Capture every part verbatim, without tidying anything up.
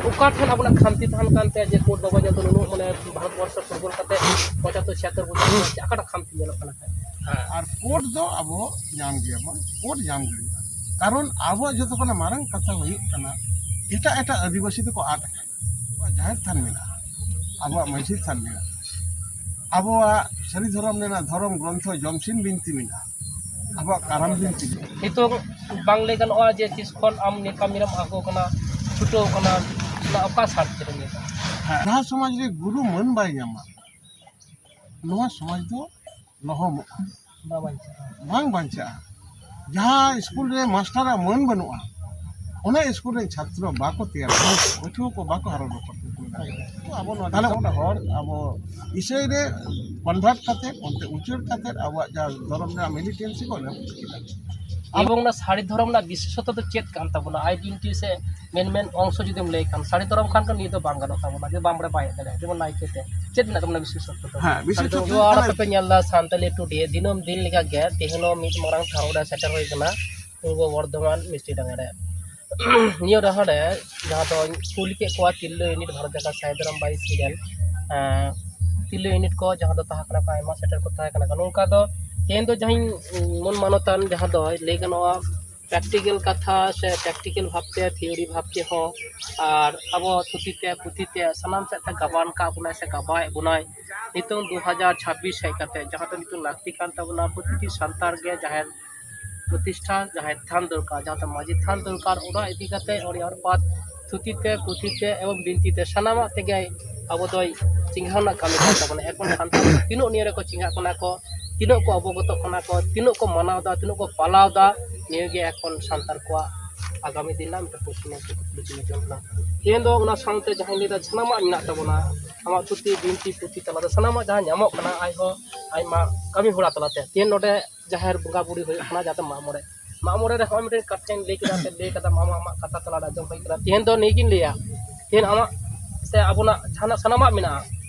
ᱚᱠᱟ ᱴᱷᱮᱱ ᱟᱵᱚᱱᱟᱜ ᱠᱷᱟᱢᱛᱤ ᱛᱟᱦᱮᱱ ᱠᱟᱱ ᱛᱮ ᱡᱮ ᱠᱳᱨᱴ ᱵᱟᱵᱚ ᱧᱮᱞ ᱫᱚ ᱱᱩᱱᱟᱹᱜ ᱢᱟᱱᱮ ᱵᱷᱟᱨᱚᱛ ᱵᱚᱨᱥᱚ ᱯᱷᱩᱴᱵᱚᱞ ᱠᱟᱛᱮ ᱯᱚᱸᱪᱟᱛᱛᱳᱨ ᱪᱷᱤᱭᱟᱛᱛᱳᱨ ᱵᱚᱪᱷᱚᱨ ᱪᱮᱫ ᱚᱠᱟᱴᱟᱜ ᱠᱷᱟᱢᱛᱤ ᱧᱮᱞᱚᱜ ᱠᱟᱱᱟ? ᱟᱨ ᱠᱳᱨᱴ ᱫᱚ ᱟᱵᱚ ᱧᱟᱢ ᱜᱮᱭᱟᱵᱚᱱ, ᱠᱳᱨᱴ ᱧᱟᱢ ᱜᱮ ᱦᱩᱭᱩᱜᱼᱟ᱾ ᱠᱟᱨᱚᱱ ᱟᱵᱚᱣᱟᱜ ᱡᱚᱛᱚ ᱠᱷᱚᱱᱟᱜ ᱢᱟᱨᱟᱝ ᱠᱟᱛᱷᱟ ᱦᱩᱭᱩᱜ ᱠᱟᱱᱟ, ᱮᱴᱟᱜ ᱮᱴᱟᱜ ᱟᱹᱫᱤᱵᱟᱹᱥᱤ ᱫᱚᱠᱚ ᱟᱫ ᱟᱠᱟᱱᱟ᱾ ᱟᱵᱚᱣᱟᱜ ᱡᱟᱦᱮᱨ ᱛᱷᱟᱱ ᱢᱮᱱᱟᱜᱼᱟ, ᱟᱵᱚᱣᱟᱜ ᱢᱟᱹᱡᱷᱤ ᱛᱷᱟᱱ ᱢᱮᱱᱟᱜᱼᱟ, ᱟᱵᱚᱣᱟᱜ ᱥᱟᱹᱨᱤ ᱫᱷᱚᱨᱚᱢ ᱨᱮᱱᱟᱜ ᱫᱷᱚᱨᱚᱢ ᱜᱨᱚᱱᱛᱷᱚ ᱡᱚᱢᱥᱤᱢ ᱵᱤᱱᱛᱤ ᱢᱮᱱᱟᱜᱼᱟ, ᱟᱵᱚᱣᱟᱜ ᱠᱟᱨᱟᱢ ᱵᱤᱱᱛᱤ ᱢᱮᱱᱟᱜᱼᱟ᱾ ᱱᱤᱛᱚᱜ ᱵᱟᱝ ᱞᱟᱹᱭ ᱜᱟᱱᱚᱜᱼᱟ ᱡᱮ ᱛᱤᱥ ᱠᱷᱚᱱ ᱟᱢ ᱱᱤᱭᱟᱹ ᱠᱟᱹᱢᱤ ᱨᱮᱢ ᱟᱬᱜᱚ ᱠᱟᱱᱟ, ᱪᱷᱩᱴᱟᱹᱣ ᱠᱟᱱᱟ, ᱚᱱᱟ ᱚᱠᱟ ᱥᱟᱨᱛᱷ ᱛᱮ ᱱᱤᱭᱟᱹ ᱫᱚ? ᱦᱮᱸ, ᱡᱟᱦᱟᱸ ᱥᱚᱢᱟᱡᱽ ᱨᱮ ᱜᱩᱨᱩ ᱢᱟᱹᱱ ᱵᱟᱭ ᱧᱟᱢᱟ, ᱱᱚᱣᱟ ᱥᱚᱢᱟᱡᱽ ᱫᱚ ᱞᱚᱦᱚᱢᱚᱜᱼᱟ, ᱵᱟᱝ ᱵᱟᱧᱪᱟᱜᱼᱟ᱾ ᱵᱟᱝ ᱵᱟᱧᱪᱟᱜᱼᱟ᱾ ᱡᱟᱦᱟᱸ ᱥᱠᱩᱞ ᱨᱮ ᱢᱟᱥᱴᱟᱨᱟᱜ ᱢᱟᱹᱱ ᱵᱟᱹᱱᱩᱜᱼᱟ, ᱚᱱᱟ ᱥᱠᱩᱞ ᱨᱮᱱ ᱪᱷᱟᱛᱨᱚ ᱵᱟᱠᱚ ᱛᱮᱭᱟᱨ ᱫᱟᱲᱮᱭᱟᱜᱼᱟ, ᱯᱟᱹᱴᱷᱩᱣᱟᱹ ᱠᱚ ᱵᱟᱠᱚ ᱦᱟᱨᱟ ᱨᱟᱠᱟᱵ ᱫᱟᱲᱮᱭᱟᱜᱼᱟ᱾ ᱛᱚ ᱟᱵᱚ ᱱᱚᱣᱟ ᱛᱟᱦᱞᱮ ᱚᱸᱰᱮ ᱦᱚᱲ ᱟᱵᱚ ᱤᱥᱟᱹᱭ ᱨᱮ ᱠᱚᱱᱵᱷᱟᱨᱴ ᱠᱟᱛᱮ, ᱚᱱᱛᱮ ᱩᱪᱟᱹᱲ ᱠᱟᱛᱮ ᱟᱵᱚᱣᱟᱜ ᱡᱟᱦᱟᱸ ᱫᱷᱚᱨᱚᱢ ᱨᱮᱱᱟᱜ ᱢᱤᱞᱤᱴᱮᱱᱥᱤ ᱠᱚ ᱚᱸᱰᱮ ᱠᱮᱫᱟ᱾ ᱮᱵᱚᱝ ᱚᱱᱟ ᱥᱟᱹᱨᱤ ᱫᱷᱚᱨᱚᱢ ᱨᱮᱱᱟᱜ ᱵᱤᱥᱮᱥᱚᱛᱚ ᱫᱚ ᱪᱮᱫ ᱠᱟᱱ ᱛᱟᱵᱚᱱᱟ? ᱟᱭᱰᱮᱱᱴᱤᱴᱤ ᱥᱮ ᱢᱮᱱ ᱢᱮᱱ ᱚᱝᱥᱚ ᱡᱩᱫᱤᱢ ᱞᱟᱹᱭ ᱠᱷᱟᱱ, ᱥᱟᱹᱨᱤ ᱫᱷᱚᱨᱚᱢ ᱠᱷᱟᱱ ᱫᱚ ᱱᱤᱭᱟᱹ ᱫᱚ ᱵᱟᱝ ᱜᱟᱱᱚᱜ ᱛᱟᱵᱚᱱᱟ, ᱡᱮ ᱵᱟᱢ ᱵᱟᱲᱟᱭ ᱫᱟᱲᱮᱭᱟᱜᱼᱟ᱾ ᱡᱮᱢᱚᱱ ᱱᱟᱭᱠᱮ ᱛᱮ ᱪᱮᱫ ᱢᱮᱱᱟᱜ ᱛᱟᱵᱚᱱᱟ ᱵᱤᱥᱮᱥᱚᱛᱚ ᱫᱚ? ᱦᱮᱸ, ᱵᱤᱥᱮᱥᱚᱛᱚ ᱥᱟᱹᱨᱤ ᱫᱚ ᱫᱚ ᱟᱨ ᱦᱩᱭᱩᱜ ᱠᱟᱱᱟ ᱟᱯᱮ ᱯᱮ ᱧᱮᱞ ᱮᱫᱟ, ᱥᱟᱱᱛᱟᱞᱤ ᱴᱩᱰᱮ ᱫᱤᱱᱟᱹᱢ ᱫᱤᱱ ᱞᱮᱠᱟ ᱜᱮ ᱛᱮᱦᱮᱧ ᱦᱚᱸ ᱢᱤᱫ ᱢᱟᱨᱟᱝ ᱴᱷᱟᱶ ᱨᱮ ᱥᱮᱴᱮᱨ ᱦᱩᱭ ᱠᱟᱱᱟ, ᱯᱩᱨᱵᱚ ᱵᱚᱨᱫᱷᱚᱢᱟᱱ ᱢᱤᱥᱴᱤ ᱰᱟᱸᱜᱟ ᱨᱮ᱾ ᱱᱤᱭᱟᱹ ᱰᱟᱦᱟᱨ ᱨᱮ ᱡᱟᱦᱟᱸ ᱫᱚᱧ ᱠᱩᱞᱤ ᱠᱮᱫ ᱠᱚᱣᱟ ᱛᱤᱨᱞᱟᱹ ᱭᱩᱱᱤᱴ ᱵᱷᱟᱨᱚᱛ ᱡᱟᱠᱟᱛ ᱥᱟᱹᱦᱤᱫ ᱨᱟᱢ ᱵᱟᱭᱤᱥ ᱨᱮᱱ, ᱮᱸ, ᱛᱤᱨᱞᱟᱹ ᱭᱩᱱᱤᱴ ᱠᱚ ᱡᱟᱦᱟᱸ ᱫᱚ ᱛᱟᱦᱮᱸ ᱠᱟᱱᱟ ᱠᱚ, ᱟᱭᱢᱟ ᱥᱮᱴᱮᱨ ᱠᱚ ᱛᱟᱦᱮᱸ ᱠᱟᱱᱟ ᱠᱚ᱾ ᱱᱚᱝᱠᱟ ᱫᱚ ᱛᱮᱦᱮᱧ ᱫᱚ ᱡᱟᱦᱟᱸᱧ ᱢᱚᱱ ᱢᱟᱱᱚᱛᱟᱱ ᱡᱟᱦᱟᱸ ᱫᱚ ᱞᱟᱹᱭ ᱜᱟᱱᱚᱜᱼᱟ ᱯᱨᱮᱠᱴᱤᱠᱮᱞ ᱠᱟᱛᱷᱟ ᱥᱮ ᱯᱨᱮᱠᱴᱤᱠᱮᱞ ᱵᱷᱟᱵᱽᱛᱮ, ᱛᱷᱤᱭᱳᱨᱤ ᱵᱷᱟᱵᱽᱛᱮ ᱦᱚᱸ, ᱟᱨ ᱟᱵᱚ ᱛᱷᱩᱛᱤ ᱛᱮ, ᱯᱩᱛᱷᱤ ᱛᱮ, ᱥᱟᱱᱟᱢ ᱥᱮᱫ ᱛᱮ ᱜᱟᱵᱟᱱ ᱠᱟᱜ ᱵᱚᱱᱟᱭ ᱥᱮ ᱜᱟᱵᱟᱣᱮᱫ ᱵᱚᱱᱟᱭ᱾ ᱱᱤᱛᱚᱝ ᱫᱩ ᱦᱟᱡᱟᱨ ᱪᱷᱟᱵᱵᱤᱥ ᱦᱮᱡ ᱠᱟᱛᱮ ᱡᱟᱦᱟᱸ ᱫᱚ ᱱᱤᱛᱚᱝ ᱞᱟᱹᱠᱛᱤ ᱠᱟᱱ ᱛᱟᱵᱚᱱᱟ, ᱯᱨᱚᱛᱤᱴᱤ ᱥᱟᱱᱛᱟᱲ ᱜᱮ ᱡᱟᱦᱮᱨ ᱯᱨᱚᱛᱤᱥᱴᱷᱟ, ᱡᱟᱦᱮᱨ ᱛᱷᱟᱱ ᱫᱚᱨᱠᱟᱨ, ᱡᱟᱦᱟᱸ ᱫᱚ ᱢᱟᱹᱡᱷᱤ ᱛᱷᱟᱱ ᱫᱚᱨᱠᱟᱨ, ᱚᱱᱟ ᱤᱫᱤ ᱠᱟᱛᱮ ᱚᱲᱤᱭᱟᱨ ᱯᱟᱛ ᱛᱷᱩᱛᱤ ᱛᱮ, ᱯᱩᱛᱷᱤ ᱛᱮ ᱮᱵᱚᱝ ᱵᱤᱱᱛᱤ ᱛᱮ ᱥᱟᱱᱟᱢᱟᱜ ᱛᱮᱜᱮ ᱟᱵᱚ ᱫᱚᱭ ᱪᱮᱸᱜᱷᱟᱣ ᱨᱮᱱᱟᱜ ᱠᱟᱹᱢᱤ ᱠᱟᱱ ᱛᱟᱵᱚᱱᱟ᱾ ᱮᱠᱷᱚᱱ ᱥᱟᱱᱛᱟᱲ ᱛᱤᱱᱟᱹᱜ ᱱᱤᱭᱟᱹ ᱨᱮᱠᱚ ᱪᱮᱸᱜᱷᱟᱜ ᱠᱟᱱᱟ ᱠᱚ, ᱛᱤᱱᱟᱹᱜ ᱠᱚ ᱚᱵᱚᱜᱚᱛᱚᱜ ᱠᱟᱱᱟ ᱠᱚ, ᱛᱤᱱᱟᱹᱜ ᱠᱚ ᱢᱟᱱᱟᱣ ᱮᱫᱟ, ᱛᱤᱱᱟᱹᱜ ᱠᱚ ᱯᱟᱞᱟᱣ ᱮᱫᱟ, ᱱᱤᱭᱟᱹ ᱜᱮ ᱮᱠᱷᱚᱱ ᱥᱟᱱᱛᱟᱲ ᱠᱚᱣᱟᱜ ᱟᱜᱟᱢᱤ ᱫᱤᱱ ᱨᱮᱱᱟᱜ ᱢᱤᱫᱴᱮᱱ ᱯᱨᱚᱥᱱᱚ ᱠᱩᱠᱞᱤ ᱪᱤᱱᱦᱟᱹ ᱠᱟᱱᱟ᱾ ᱛᱮᱦᱮᱧ ᱫᱚ ᱚᱱᱟ ᱥᱟᱶᱛᱮ ᱡᱟᱦᱟᱸᱧ ᱞᱟᱹᱭᱫᱟ ᱥᱟᱱᱟᱢᱟᱜ ᱢᱮᱱᱟᱜ ᱛᱟᱵᱚᱱᱟ, ᱟᱢᱟᱜ ᱛᱷᱩᱛᱤ, ᱵᱤᱱᱛᱤ, ᱯᱩᱛᱷᱤ ᱛᱟᱞᱟᱛᱮ ᱥᱟᱱᱟᱢᱟᱜ ᱡᱟᱦᱟᱸ ᱧᱟᱢᱚᱜ ᱠᱟᱱᱟ, ᱟᱡᱦᱚᱸ ᱟᱭᱢᱟ ᱠᱟᱹᱢᱤ ᱦᱚᱨᱟ ᱛᱟᱞᱟᱛᱮ᱾ ᱛᱮᱦᱮᱧ ᱱᱚᱰᱮ ᱡᱟᱦᱮᱨ ᱵᱚᱸᱜᱟ ᱵᱩᱨᱩ ᱦᱩᱭᱩᱜ ᱠᱟᱱᱟ, ᱡᱟᱦᱟᱸ ᱫᱚ ᱢᱟᱜ ᱢᱚᱬᱮ᱾ ᱢᱟᱜ ᱢᱚᱬᱮ ᱨᱮ ᱦᱚᱸᱜᱼᱚᱭ ᱢᱤᱫᱴᱮᱱ ᱠᱟᱛᱷᱟᱧ ᱞᱟᱹᱭ ᱠᱮᱫᱟ, ᱥᱮ ᱞᱟᱹᱭ ᱠᱟᱫᱟ, ᱢᱟᱢᱟ ᱟᱢᱟᱜ ᱠᱟᱛᱷᱟ ᱛᱟᱞᱟᱨᱮ ᱟᱸᱡᱚᱢ ᱦᱩᱭ ᱠᱟᱱᱟ᱾ ᱛᱮᱦᱮᱧ ᱫᱚ ᱱᱤᱭᱟᱹᱜᱤᱧ ᱞᱟᱹᱭᱟ, ᱛᱮᱦᱮᱧ ᱟᱢᱟᱜ ᱥᱮ ᱟᱵᱚᱱᱟᱜ ᱡᱟᱦᱟᱱᱟᱜ ᱥᱟᱱᱟᱢᱟᱜ ᱢᱮᱱᱟᱜᱼᱟ,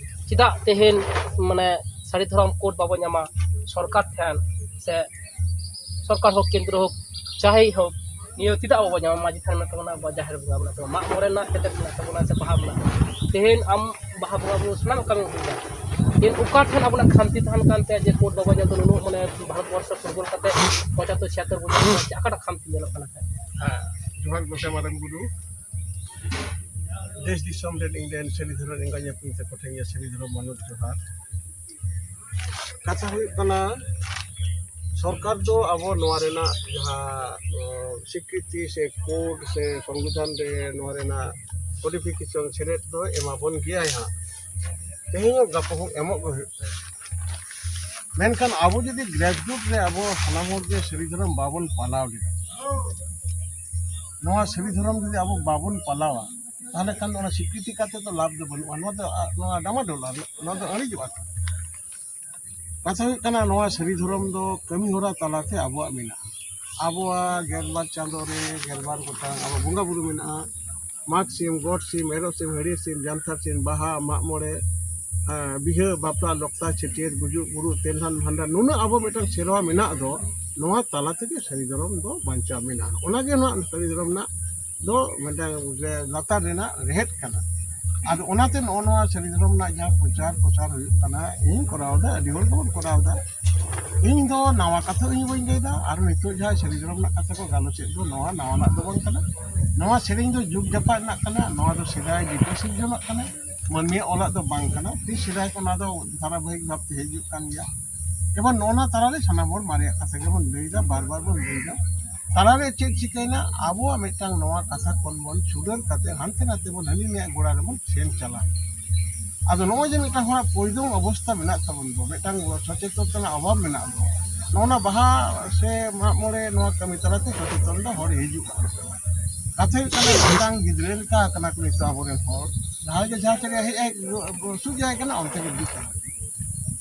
ᱪᱮᱫᱟᱜ ᱛᱮᱦᱮᱧ ᱢᱟᱱᱮ ᱥᱟᱹᱨᱤ ᱫᱷᱚᱨᱚᱢ ᱠᱳᱰ ᱵᱟᱵᱚ ᱧᱟᱢᱟ ᱥᱚᱨᱠᱟᱨ ᱴᱷᱮᱱ, ᱥᱮ ᱥᱚᱨᱠᱟᱨ ᱦᱳᱠ, ᱠᱮᱱᱫᱨᱚ ᱦᱳᱠ, ᱡᱟᱦᱟᱸᱭ ᱦᱳᱠ, ᱱᱤᱭᱟᱹ ᱪᱮᱫᱟᱜ ᱵᱟᱵᱚ ᱧᱟᱢᱟ? ᱢᱟᱹᱡᱷᱤ ᱛᱷᱟᱱ ᱢᱮᱱᱟᱜ ᱛᱟᱵᱚᱱᱟ, ᱟᱵᱚᱣᱟᱜ ᱡᱟᱦᱮᱨ ᱵᱚᱸᱜᱟ ᱢᱮᱱᱟᱜ ᱛᱟᱵᱚᱱᱟ, ᱢᱟᱜ ᱢᱚᱬᱮ ᱨᱮᱱᱟᱜ ᱠᱮᱴᱮᱡ ᱢᱮᱱᱟᱜ ᱛᱟᱵᱚᱱᱟ, ᱥᱮ ᱵᱟᱦᱟ ᱢᱮᱱᱟᱜ ᱛᱟᱵᱚᱱᱟ᱾ ᱛᱮᱦᱮᱧ ᱟᱢ ᱵᱟᱦᱟ ᱵᱚᱸᱜᱟ ᱵᱩᱨᱩ ᱥᱟᱱᱟᱢ ᱠᱟᱹᱢᱤ ᱦᱩᱭ ᱮᱱᱟ᱾ ᱛᱮᱦᱮᱧ ᱚᱠᱟ ᱴᱷᱮᱱ ᱟᱵᱚᱱᱟᱜ ᱠᱷᱟᱢᱛᱤ ᱛᱟᱦᱮᱱ ᱠᱟᱱ ᱛᱮ ᱡᱮ ᱠᱳᱨᱴ ᱵᱟᱵᱚ ᱧᱮᱞ ᱫᱚ ᱱᱩᱱᱟᱹᱜ ᱢᱟᱱᱮ ᱵᱷᱟᱨᱚᱛ ᱵᱚᱨᱥᱚ ᱯᱷᱩᱴᱵᱚᱞ ᱠᱟᱛᱮ ᱯᱚᱸᱪᱟᱛᱛᱳᱨ ᱪᱷᱤᱭᱟᱛᱛᱳᱨ ᱵᱚᱪᱷᱚᱨ ᱪᱮᱫ ᱚᱠᱟᱴᱟᱜ ᱠᱷᱟᱢᱛᱤ ᱧᱮᱞᱚᱜ ᱠᱟᱱᱟ ᱛᱟᱦᱮᱸᱫ? ᱦᱮᱸ, ᱡᱚᱦᱟᱨ ᱜᱚᱢᱠᱮ ᱢᱟᱨᱟᱝ ᱵᱩᱨᱩ᱾ ᱫᱮᱥ ᱫᱤᱥᱚᱢ ᱨᱮᱱ ᱤᱧ ᱨᱮᱱ ᱥᱟᱹᱨᱤ ᱫᱷᱚᱨᱚᱢ ᱮᱸᱜᱟ ᱧᱩᱛᱩᱢ ᱛᱮ ᱠᱚᱴᱷᱮᱱ ᱜᱮ ᱥᱟᱹᱨᱤ ᱫᱷᱚᱨᱚᱢ ᱢᱟᱱᱚᱛ ᱡᱚᱦᱟᱨ᱾ ᱠᱟᱛᱷᱟ ᱦᱩᱭᱩᱜ ᱠᱟᱱᱟ, ᱥᱚᱨᱠᱟᱨ ᱫᱚ ᱟᱵᱚ ᱱᱚᱣᱟ ᱨᱮᱱᱟᱜ ᱡᱟᱦᱟᱸ, ᱚ, ᱥᱤᱠᱨᱤᱛᱤ ᱥᱮ ᱠᱳᱰ ᱥᱮ ᱥᱚᱝᱵᱤᱫᱷᱟᱱ ᱨᱮ ᱱᱚᱣᱟ ᱨᱮᱱᱟᱜ ᱠᱳᱰᱤᱯᱷᱤᱠᱮᱥᱚᱱ ᱥᱮᱞᱮᱫ ᱫᱚ ᱮᱢᱟᱵᱚᱱ ᱜᱮᱭᱟᱭ ᱦᱟᱸᱜ᱾ ᱛᱮᱦᱮᱧ ᱦᱚᱸ ᱜᱟᱯᱟ ᱦᱚᱸ ᱮᱢᱚᱜ ᱜᱮ ᱦᱩᱭᱩᱜ ᱛᱟᱭᱟ᱾ ᱢᱮᱱᱠᱷᱟᱱ ᱟᱵᱚ ᱡᱩᱫᱤ ᱜᱨᱟᱥᱨᱩᱴ ᱨᱮ ᱟᱵᱚ ᱥᱟᱱᱟᱢ ᱦᱚᱲ ᱜᱮ ᱥᱟᱹᱨᱤ ᱫᱷᱚᱨᱚᱢ ᱵᱟᱵᱚᱱ ᱯᱟᱞᱟᱣ ᱞᱮᱫᱟ, ᱱᱚᱣᱟ ᱥᱟᱹᱨᱤ ᱫᱷᱚᱨᱚᱢ ᱡᱩᱫᱤ ᱟᱵᱚ ᱵᱟᱵᱚᱱ ᱯᱟᱞᱟᱣᱟ, ᱛᱟᱦᱚᱞᱮ ᱠᱷᱟᱱ ᱫᱚ ᱚᱱᱟ ᱥᱤᱠᱨᱤᱛᱤ ᱠᱟᱛᱮ ᱫᱚ ᱞᱟᱵᱷ ᱫᱚ ᱵᱟᱹᱱᱩᱜᱼᱟ᱾ ᱱᱚᱣᱟ ᱫᱚ, ᱱᱚᱣᱟ ᱰᱟᱢᱟᱰᱳᱞᱟ, ᱱᱚᱣᱟ ᱫᱚ ᱟᱹᱲᱤᱡᱚᱜᱼᱟ᱾ ᱠᱟᱛᱷᱟ ᱦᱩᱭᱩᱜ ᱠᱟᱱᱟ, ᱱᱚᱣᱟ ᱥᱟᱹᱨᱤ ᱫᱷᱚᱨᱚᱢ ᱫᱚ ᱠᱟᱹᱢᱤ ᱦᱚᱨᱟ ᱛᱟᱞᱟᱛᱮ ᱟᱵᱚᱣᱟᱜ ᱢᱮᱱᱟᱜᱼᱟ᱾ ᱟᱵᱚᱣᱟᱜ ᱜᱮᱞᱵᱟᱨ ᱪᱟᱸᱫᱳ ᱨᱮ ᱜᱮᱞᱵᱟᱨ ᱜᱚᱴᱟᱝ ᱟᱵᱚ ᱵᱚᱸᱜᱟ ᱵᱩᱨᱩ ᱢᱮᱱᱟᱜᱼᱟ᱾ ᱢᱟᱜᱽ ᱥᱤᱢ, ᱜᱚᱴ ᱥᱤᱢ, ᱮᱨᱚᱜ ᱥᱤᱢ, ᱦᱟᱹᱲᱭᱟᱹ ᱥᱤᱢ, ᱡᱟᱱᱛᱷᱟᱲ ᱥᱤᱢ, ᱵᱟᱦᱟ, ᱢᱟᱜ ᱢᱚᱬᱮ, ᱟᱸ, ᱵᱤᱦᱟᱹ, ᱵᱟᱯᱞᱟ, ᱞᱚᱠᱛᱟ, ᱪᱷᱟᱹᱴᱭᱟᱹᱨ, ᱜᱩᱡᱩᱜ, ᱵᱩᱨᱩ, ᱛᱮᱞᱦᱟᱱ, ᱵᱷᱟᱸᱰᱟᱱ, ᱱᱩᱱᱟᱹᱜ ᱟᱵᱚ ᱢᱤᱫᱴᱟᱝ ᱥᱮᱨᱣᱟ ᱢᱮᱱᱟᱜ ᱫᱚ, ᱱᱚᱣᱟ ᱛᱟᱞᱟ ᱛᱮᱜᱮ ᱥᱟᱹᱨᱤ ᱫᱷᱚᱨᱚᱢ ᱫᱚ ᱵᱟᱧᱪᱟᱣ ᱢᱮᱱᱟᱜᱼᱟ᱾ ᱚᱱᱟᱜᱮ ᱱᱚᱣᱟ ᱥᱟᱹᱨᱤ ᱫᱷᱚᱨᱚᱢ ᱨᱮᱱᱟᱜ ᱫᱚ ᱢᱤᱫᱴᱟᱝ ᱞᱟᱛᱟᱨ ᱨᱮᱱᱟᱜ ᱨᱮᱦᱮᱫ ᱠᱟᱱᱟ᱾ ᱟᱫᱚ ᱚᱱᱟᱛᱮ ᱱᱚᱜᱼᱚ ᱱᱚᱣᱟ ᱥᱟᱹᱨᱤ ᱫᱷᱚᱨᱚᱢ ᱨᱮᱱᱟᱜ ᱡᱟᱦᱟᱸ ᱯᱨᱚᱪᱟᱨ ᱯᱨᱚᱥᱟᱨ ᱦᱩᱭᱩᱜ ᱠᱟᱱᱟ, ᱤᱧ ᱠᱚᱨᱟᱣ ᱮᱫᱟ, ᱟᱹᱰᱤ ᱦᱚᱲ ᱜᱮᱵᱚᱱ ᱠᱚᱨᱟᱣ ᱮᱫᱟ᱾ ᱤᱧ ᱫᱚ ᱱᱟᱣᱟ ᱠᱟᱛᱷᱟ ᱤᱧ ᱵᱟᱹᱧ ᱞᱟᱹᱭᱫᱟ, ᱟᱨ ᱱᱤᱛᱚᱜ ᱡᱟᱦᱟᱸ ᱥᱟᱹᱨᱤ ᱫᱷᱚᱨᱚᱢ ᱨᱮᱱᱟᱜ ᱠᱟᱛᱷᱟ ᱠᱚ ᱜᱟᱞᱚᱪᱮᱫ ᱫᱚ, ᱱᱚᱣᱟ ᱱᱟᱣᱟᱱᱟᱜ ᱫᱚ ᱵᱟᱝ ᱠᱟᱱᱟ᱾ ᱱᱚᱣᱟ ᱥᱮᱨᱮᱧ ᱫᱚ ᱡᱩᱜᱽ ᱡᱟᱯᱟᱜ ᱨᱮᱱᱟᱜ ᱠᱟᱱᱟ, ᱱᱚᱣᱟ ᱫᱚ ᱥᱮᱫᱟᱭ ᱞᱤᱯᱤ ᱥᱤᱨᱡᱚᱱᱟᱜ ᱠᱟᱱᱟ, ᱢᱟᱹᱱᱢᱤᱭᱟᱜ ᱚᱞᱟᱜ ᱫᱚ ᱵᱟᱝ ᱠᱟᱱᱟ᱾ ᱛᱤᱥ ᱥᱮᱫᱟᱭ ᱠᱷᱚᱱ ᱱᱚᱣᱟ ᱫᱚ ᱫᱷᱟᱨᱟᱵᱟᱦᱤᱠ ᱵᱷᱟᱵᱛᱮ ᱦᱤᱡᱩᱜ ᱠᱟᱱ ᱜᱮᱭᱟ᱾ ᱮᱵᱚᱝ ᱱᱚᱜᱼᱚ ᱱᱚᱣᱟ ᱛᱟᱞᱟᱨᱮ ᱥᱟᱱᱟᱢ ᱦᱚᱲ ᱢᱟᱨᱮᱭᱟᱜ ᱠᱟᱛᱷᱟ ᱜᱮᱵᱚᱱ ᱞᱟᱹᱭᱫᱟ, ᱵᱟᱨ ᱵᱟᱨ ᱵᱚᱱ ᱞᱟᱹᱭᱫᱟ᱾ ᱛᱟᱞᱟᱨᱮ ᱪᱮᱫ ᱪᱤᱠᱟᱹᱭᱮᱱᱟ? ᱟᱵᱚᱣᱟᱜ ᱢᱤᱫᱴᱟᱝ ᱱᱚᱣᱟ ᱠᱟᱛᱷᱟ ᱠᱷᱚᱱ ᱵᱚᱱ ᱪᱷᱩᱰᱟᱹᱨ ᱠᱟᱛᱮ ᱦᱟᱱᱛᱮ ᱱᱟᱛᱮ ᱵᱚᱱ ᱦᱟᱹᱱᱤ ᱱᱤᱭᱟᱜ ᱜᱚᱲᱟ ᱨᱮᱵᱚᱱ ᱥᱮᱱ ᱪᱟᱞᱟᱜ᱾ ᱟᱫᱚ ᱱᱚᱜᱼᱚᱭ ᱡᱮ ᱢᱤᱫᱴᱟᱝ ᱦᱚᱲᱟᱜ ᱯᱚᱭᱫᱚᱢ ᱚᱵᱚᱥᱛᱟ ᱢᱮᱱᱟᱜ ᱛᱟᱵᱚᱱ ᱫᱚ, ᱢᱤᱫᱴᱟᱝ ᱥᱚᱪᱮᱛᱚᱱ ᱨᱮᱱᱟᱜ ᱚᱵᱷᱟᱵᱽ ᱢᱮᱱᱟᱜ ᱫᱚ, ᱱᱚᱜᱼᱚ ᱱᱟ ᱵᱟᱦᱟ ᱥᱮ ᱢᱟᱜ ᱢᱚᱬᱮ ᱱᱚᱣᱟ ᱠᱟᱹᱢᱤ ᱛᱟᱞᱟᱛᱮ ᱥᱚᱪᱮᱛᱚᱱ ᱫᱚ ᱦᱚᱲ ᱦᱤᱡᱩᱜᱼᱟ᱾ ᱠᱟᱛᱷᱟ ᱦᱩᱭᱩᱜ ᱠᱟᱱᱟ, ᱢᱤᱫᱴᱟᱝ ᱜᱤᱫᱽᱨᱟᱹ ᱞᱮᱠᱟ ᱠᱟᱱᱟ ᱠᱚ ᱱᱤᱛᱚᱜ ᱟᱵᱚᱨᱮᱱ ᱦᱚᱲ, ᱡᱟᱦᱟᱸᱭ ᱜᱮ ᱡᱟᱦᱟᱸ ᱥᱮᱫ ᱦᱮᱡ ᱦᱮᱡ ᱥᱩᱡ ᱡᱟᱭᱜᱟ ᱠᱟᱱᱟ, ᱚᱱᱛᱮ ᱜᱮ ᱤᱫᱤ ᱠᱟᱱᱟ᱾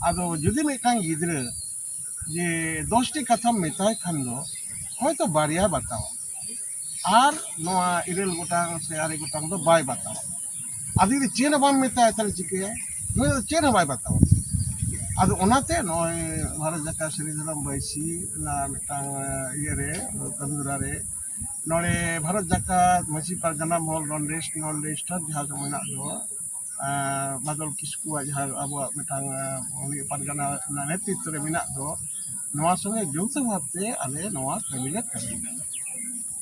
ᱟᱫᱚ ᱡᱩᱫᱤ ᱢᱤᱫᱴᱟᱝ ᱜᱤᱫᱽᱨᱟᱹ ᱡᱮ ᱫᱚᱥᱴᱤ ᱠᱟᱛᱷᱟᱢ ᱢᱮᱛᱟᱭ ᱠᱷᱟᱱ ᱫᱚ ᱦᱚᱭᱛᱚ ᱵᱟᱨᱭᱟ ᱵᱟᱛᱟᱣᱟ, ᱟᱨ ᱱᱚᱣᱟ ᱤᱨᱟᱹᱞ ᱜᱚᱴᱟᱝ ᱥᱮ ᱟᱨᱮ ᱜᱚᱴᱟᱝ ᱫᱚ ᱵᱟᱭ ᱵᱟᱛᱟᱣᱟ᱾ ᱟᱫᱚ ᱡᱩᱫᱤ ᱪᱮᱫ ᱦᱚᱸ ᱵᱟᱢ ᱢᱮᱛᱟᱭᱟ, ᱛᱟᱦᱞᱮ ᱪᱤᱠᱟᱹᱭᱟ? ᱱᱩᱭ ᱫᱚ ᱪᱮᱫ ᱦᱚᱸ ᱵᱟᱭ ᱵᱟᱛᱟᱣᱟ᱾ ᱟᱫᱚ ᱚᱱᱟᱛᱮ ᱱᱚᱜᱼᱚᱭ ᱵᱷᱟᱨᱚᱛ ᱡᱟᱠᱟᱛ ᱥᱟᱹᱨᱤ ᱫᱷᱚᱨᱚᱢ ᱵᱟᱹᱭᱥᱤ ᱨᱮᱱᱟᱜ ᱢᱤᱫᱴᱟᱝ, ᱤᱭᱟᱹᱨᱮ, ᱠᱟᱹᱢᱤ ᱦᱚᱨᱟ ᱨᱮ ᱱᱚᱰᱮ ᱵᱷᱟᱨᱚᱛ ᱡᱟᱠᱟᱛ ᱢᱟᱹᱡᱷᱤ ᱯᱟᱨᱜᱟᱱᱟ ᱢᱚᱦᱚᱞ ᱱᱚᱰᱮ ᱱᱚᱰᱮ ᱥᱴᱟᱨ ᱡᱟᱦᱟᱸ ᱫᱚ ᱢᱮᱱᱟᱜ ᱫᱚ, ᱟᱸ, ᱵᱟᱫᱚᱞ ᱠᱤᱥᱠᱩᱣᱟᱜ ᱡᱟᱦᱟᱸ ᱟᱵᱚᱣᱟᱜ ᱢᱤᱫᱴᱟᱝ, ᱟᱸ, ᱩᱱᱤ ᱯᱟᱨᱜᱟᱱᱟ ᱨᱮᱱᱟᱜ ᱱᱮᱛᱨᱤᱛᱵ ᱨᱮ ᱢᱮᱱᱟᱜ ᱫᱚ, ᱱᱚᱣᱟ ᱥᱚᱸᱜᱮ ᱡᱚᱲᱤᱛ ᱵᱷᱟᱵᱛᱮ ᱟᱞᱮ ᱱᱚᱣᱟ ᱠᱟᱹᱢᱤ ᱞᱮ ᱠᱟᱹᱢᱤ ᱠᱟᱱᱟ᱾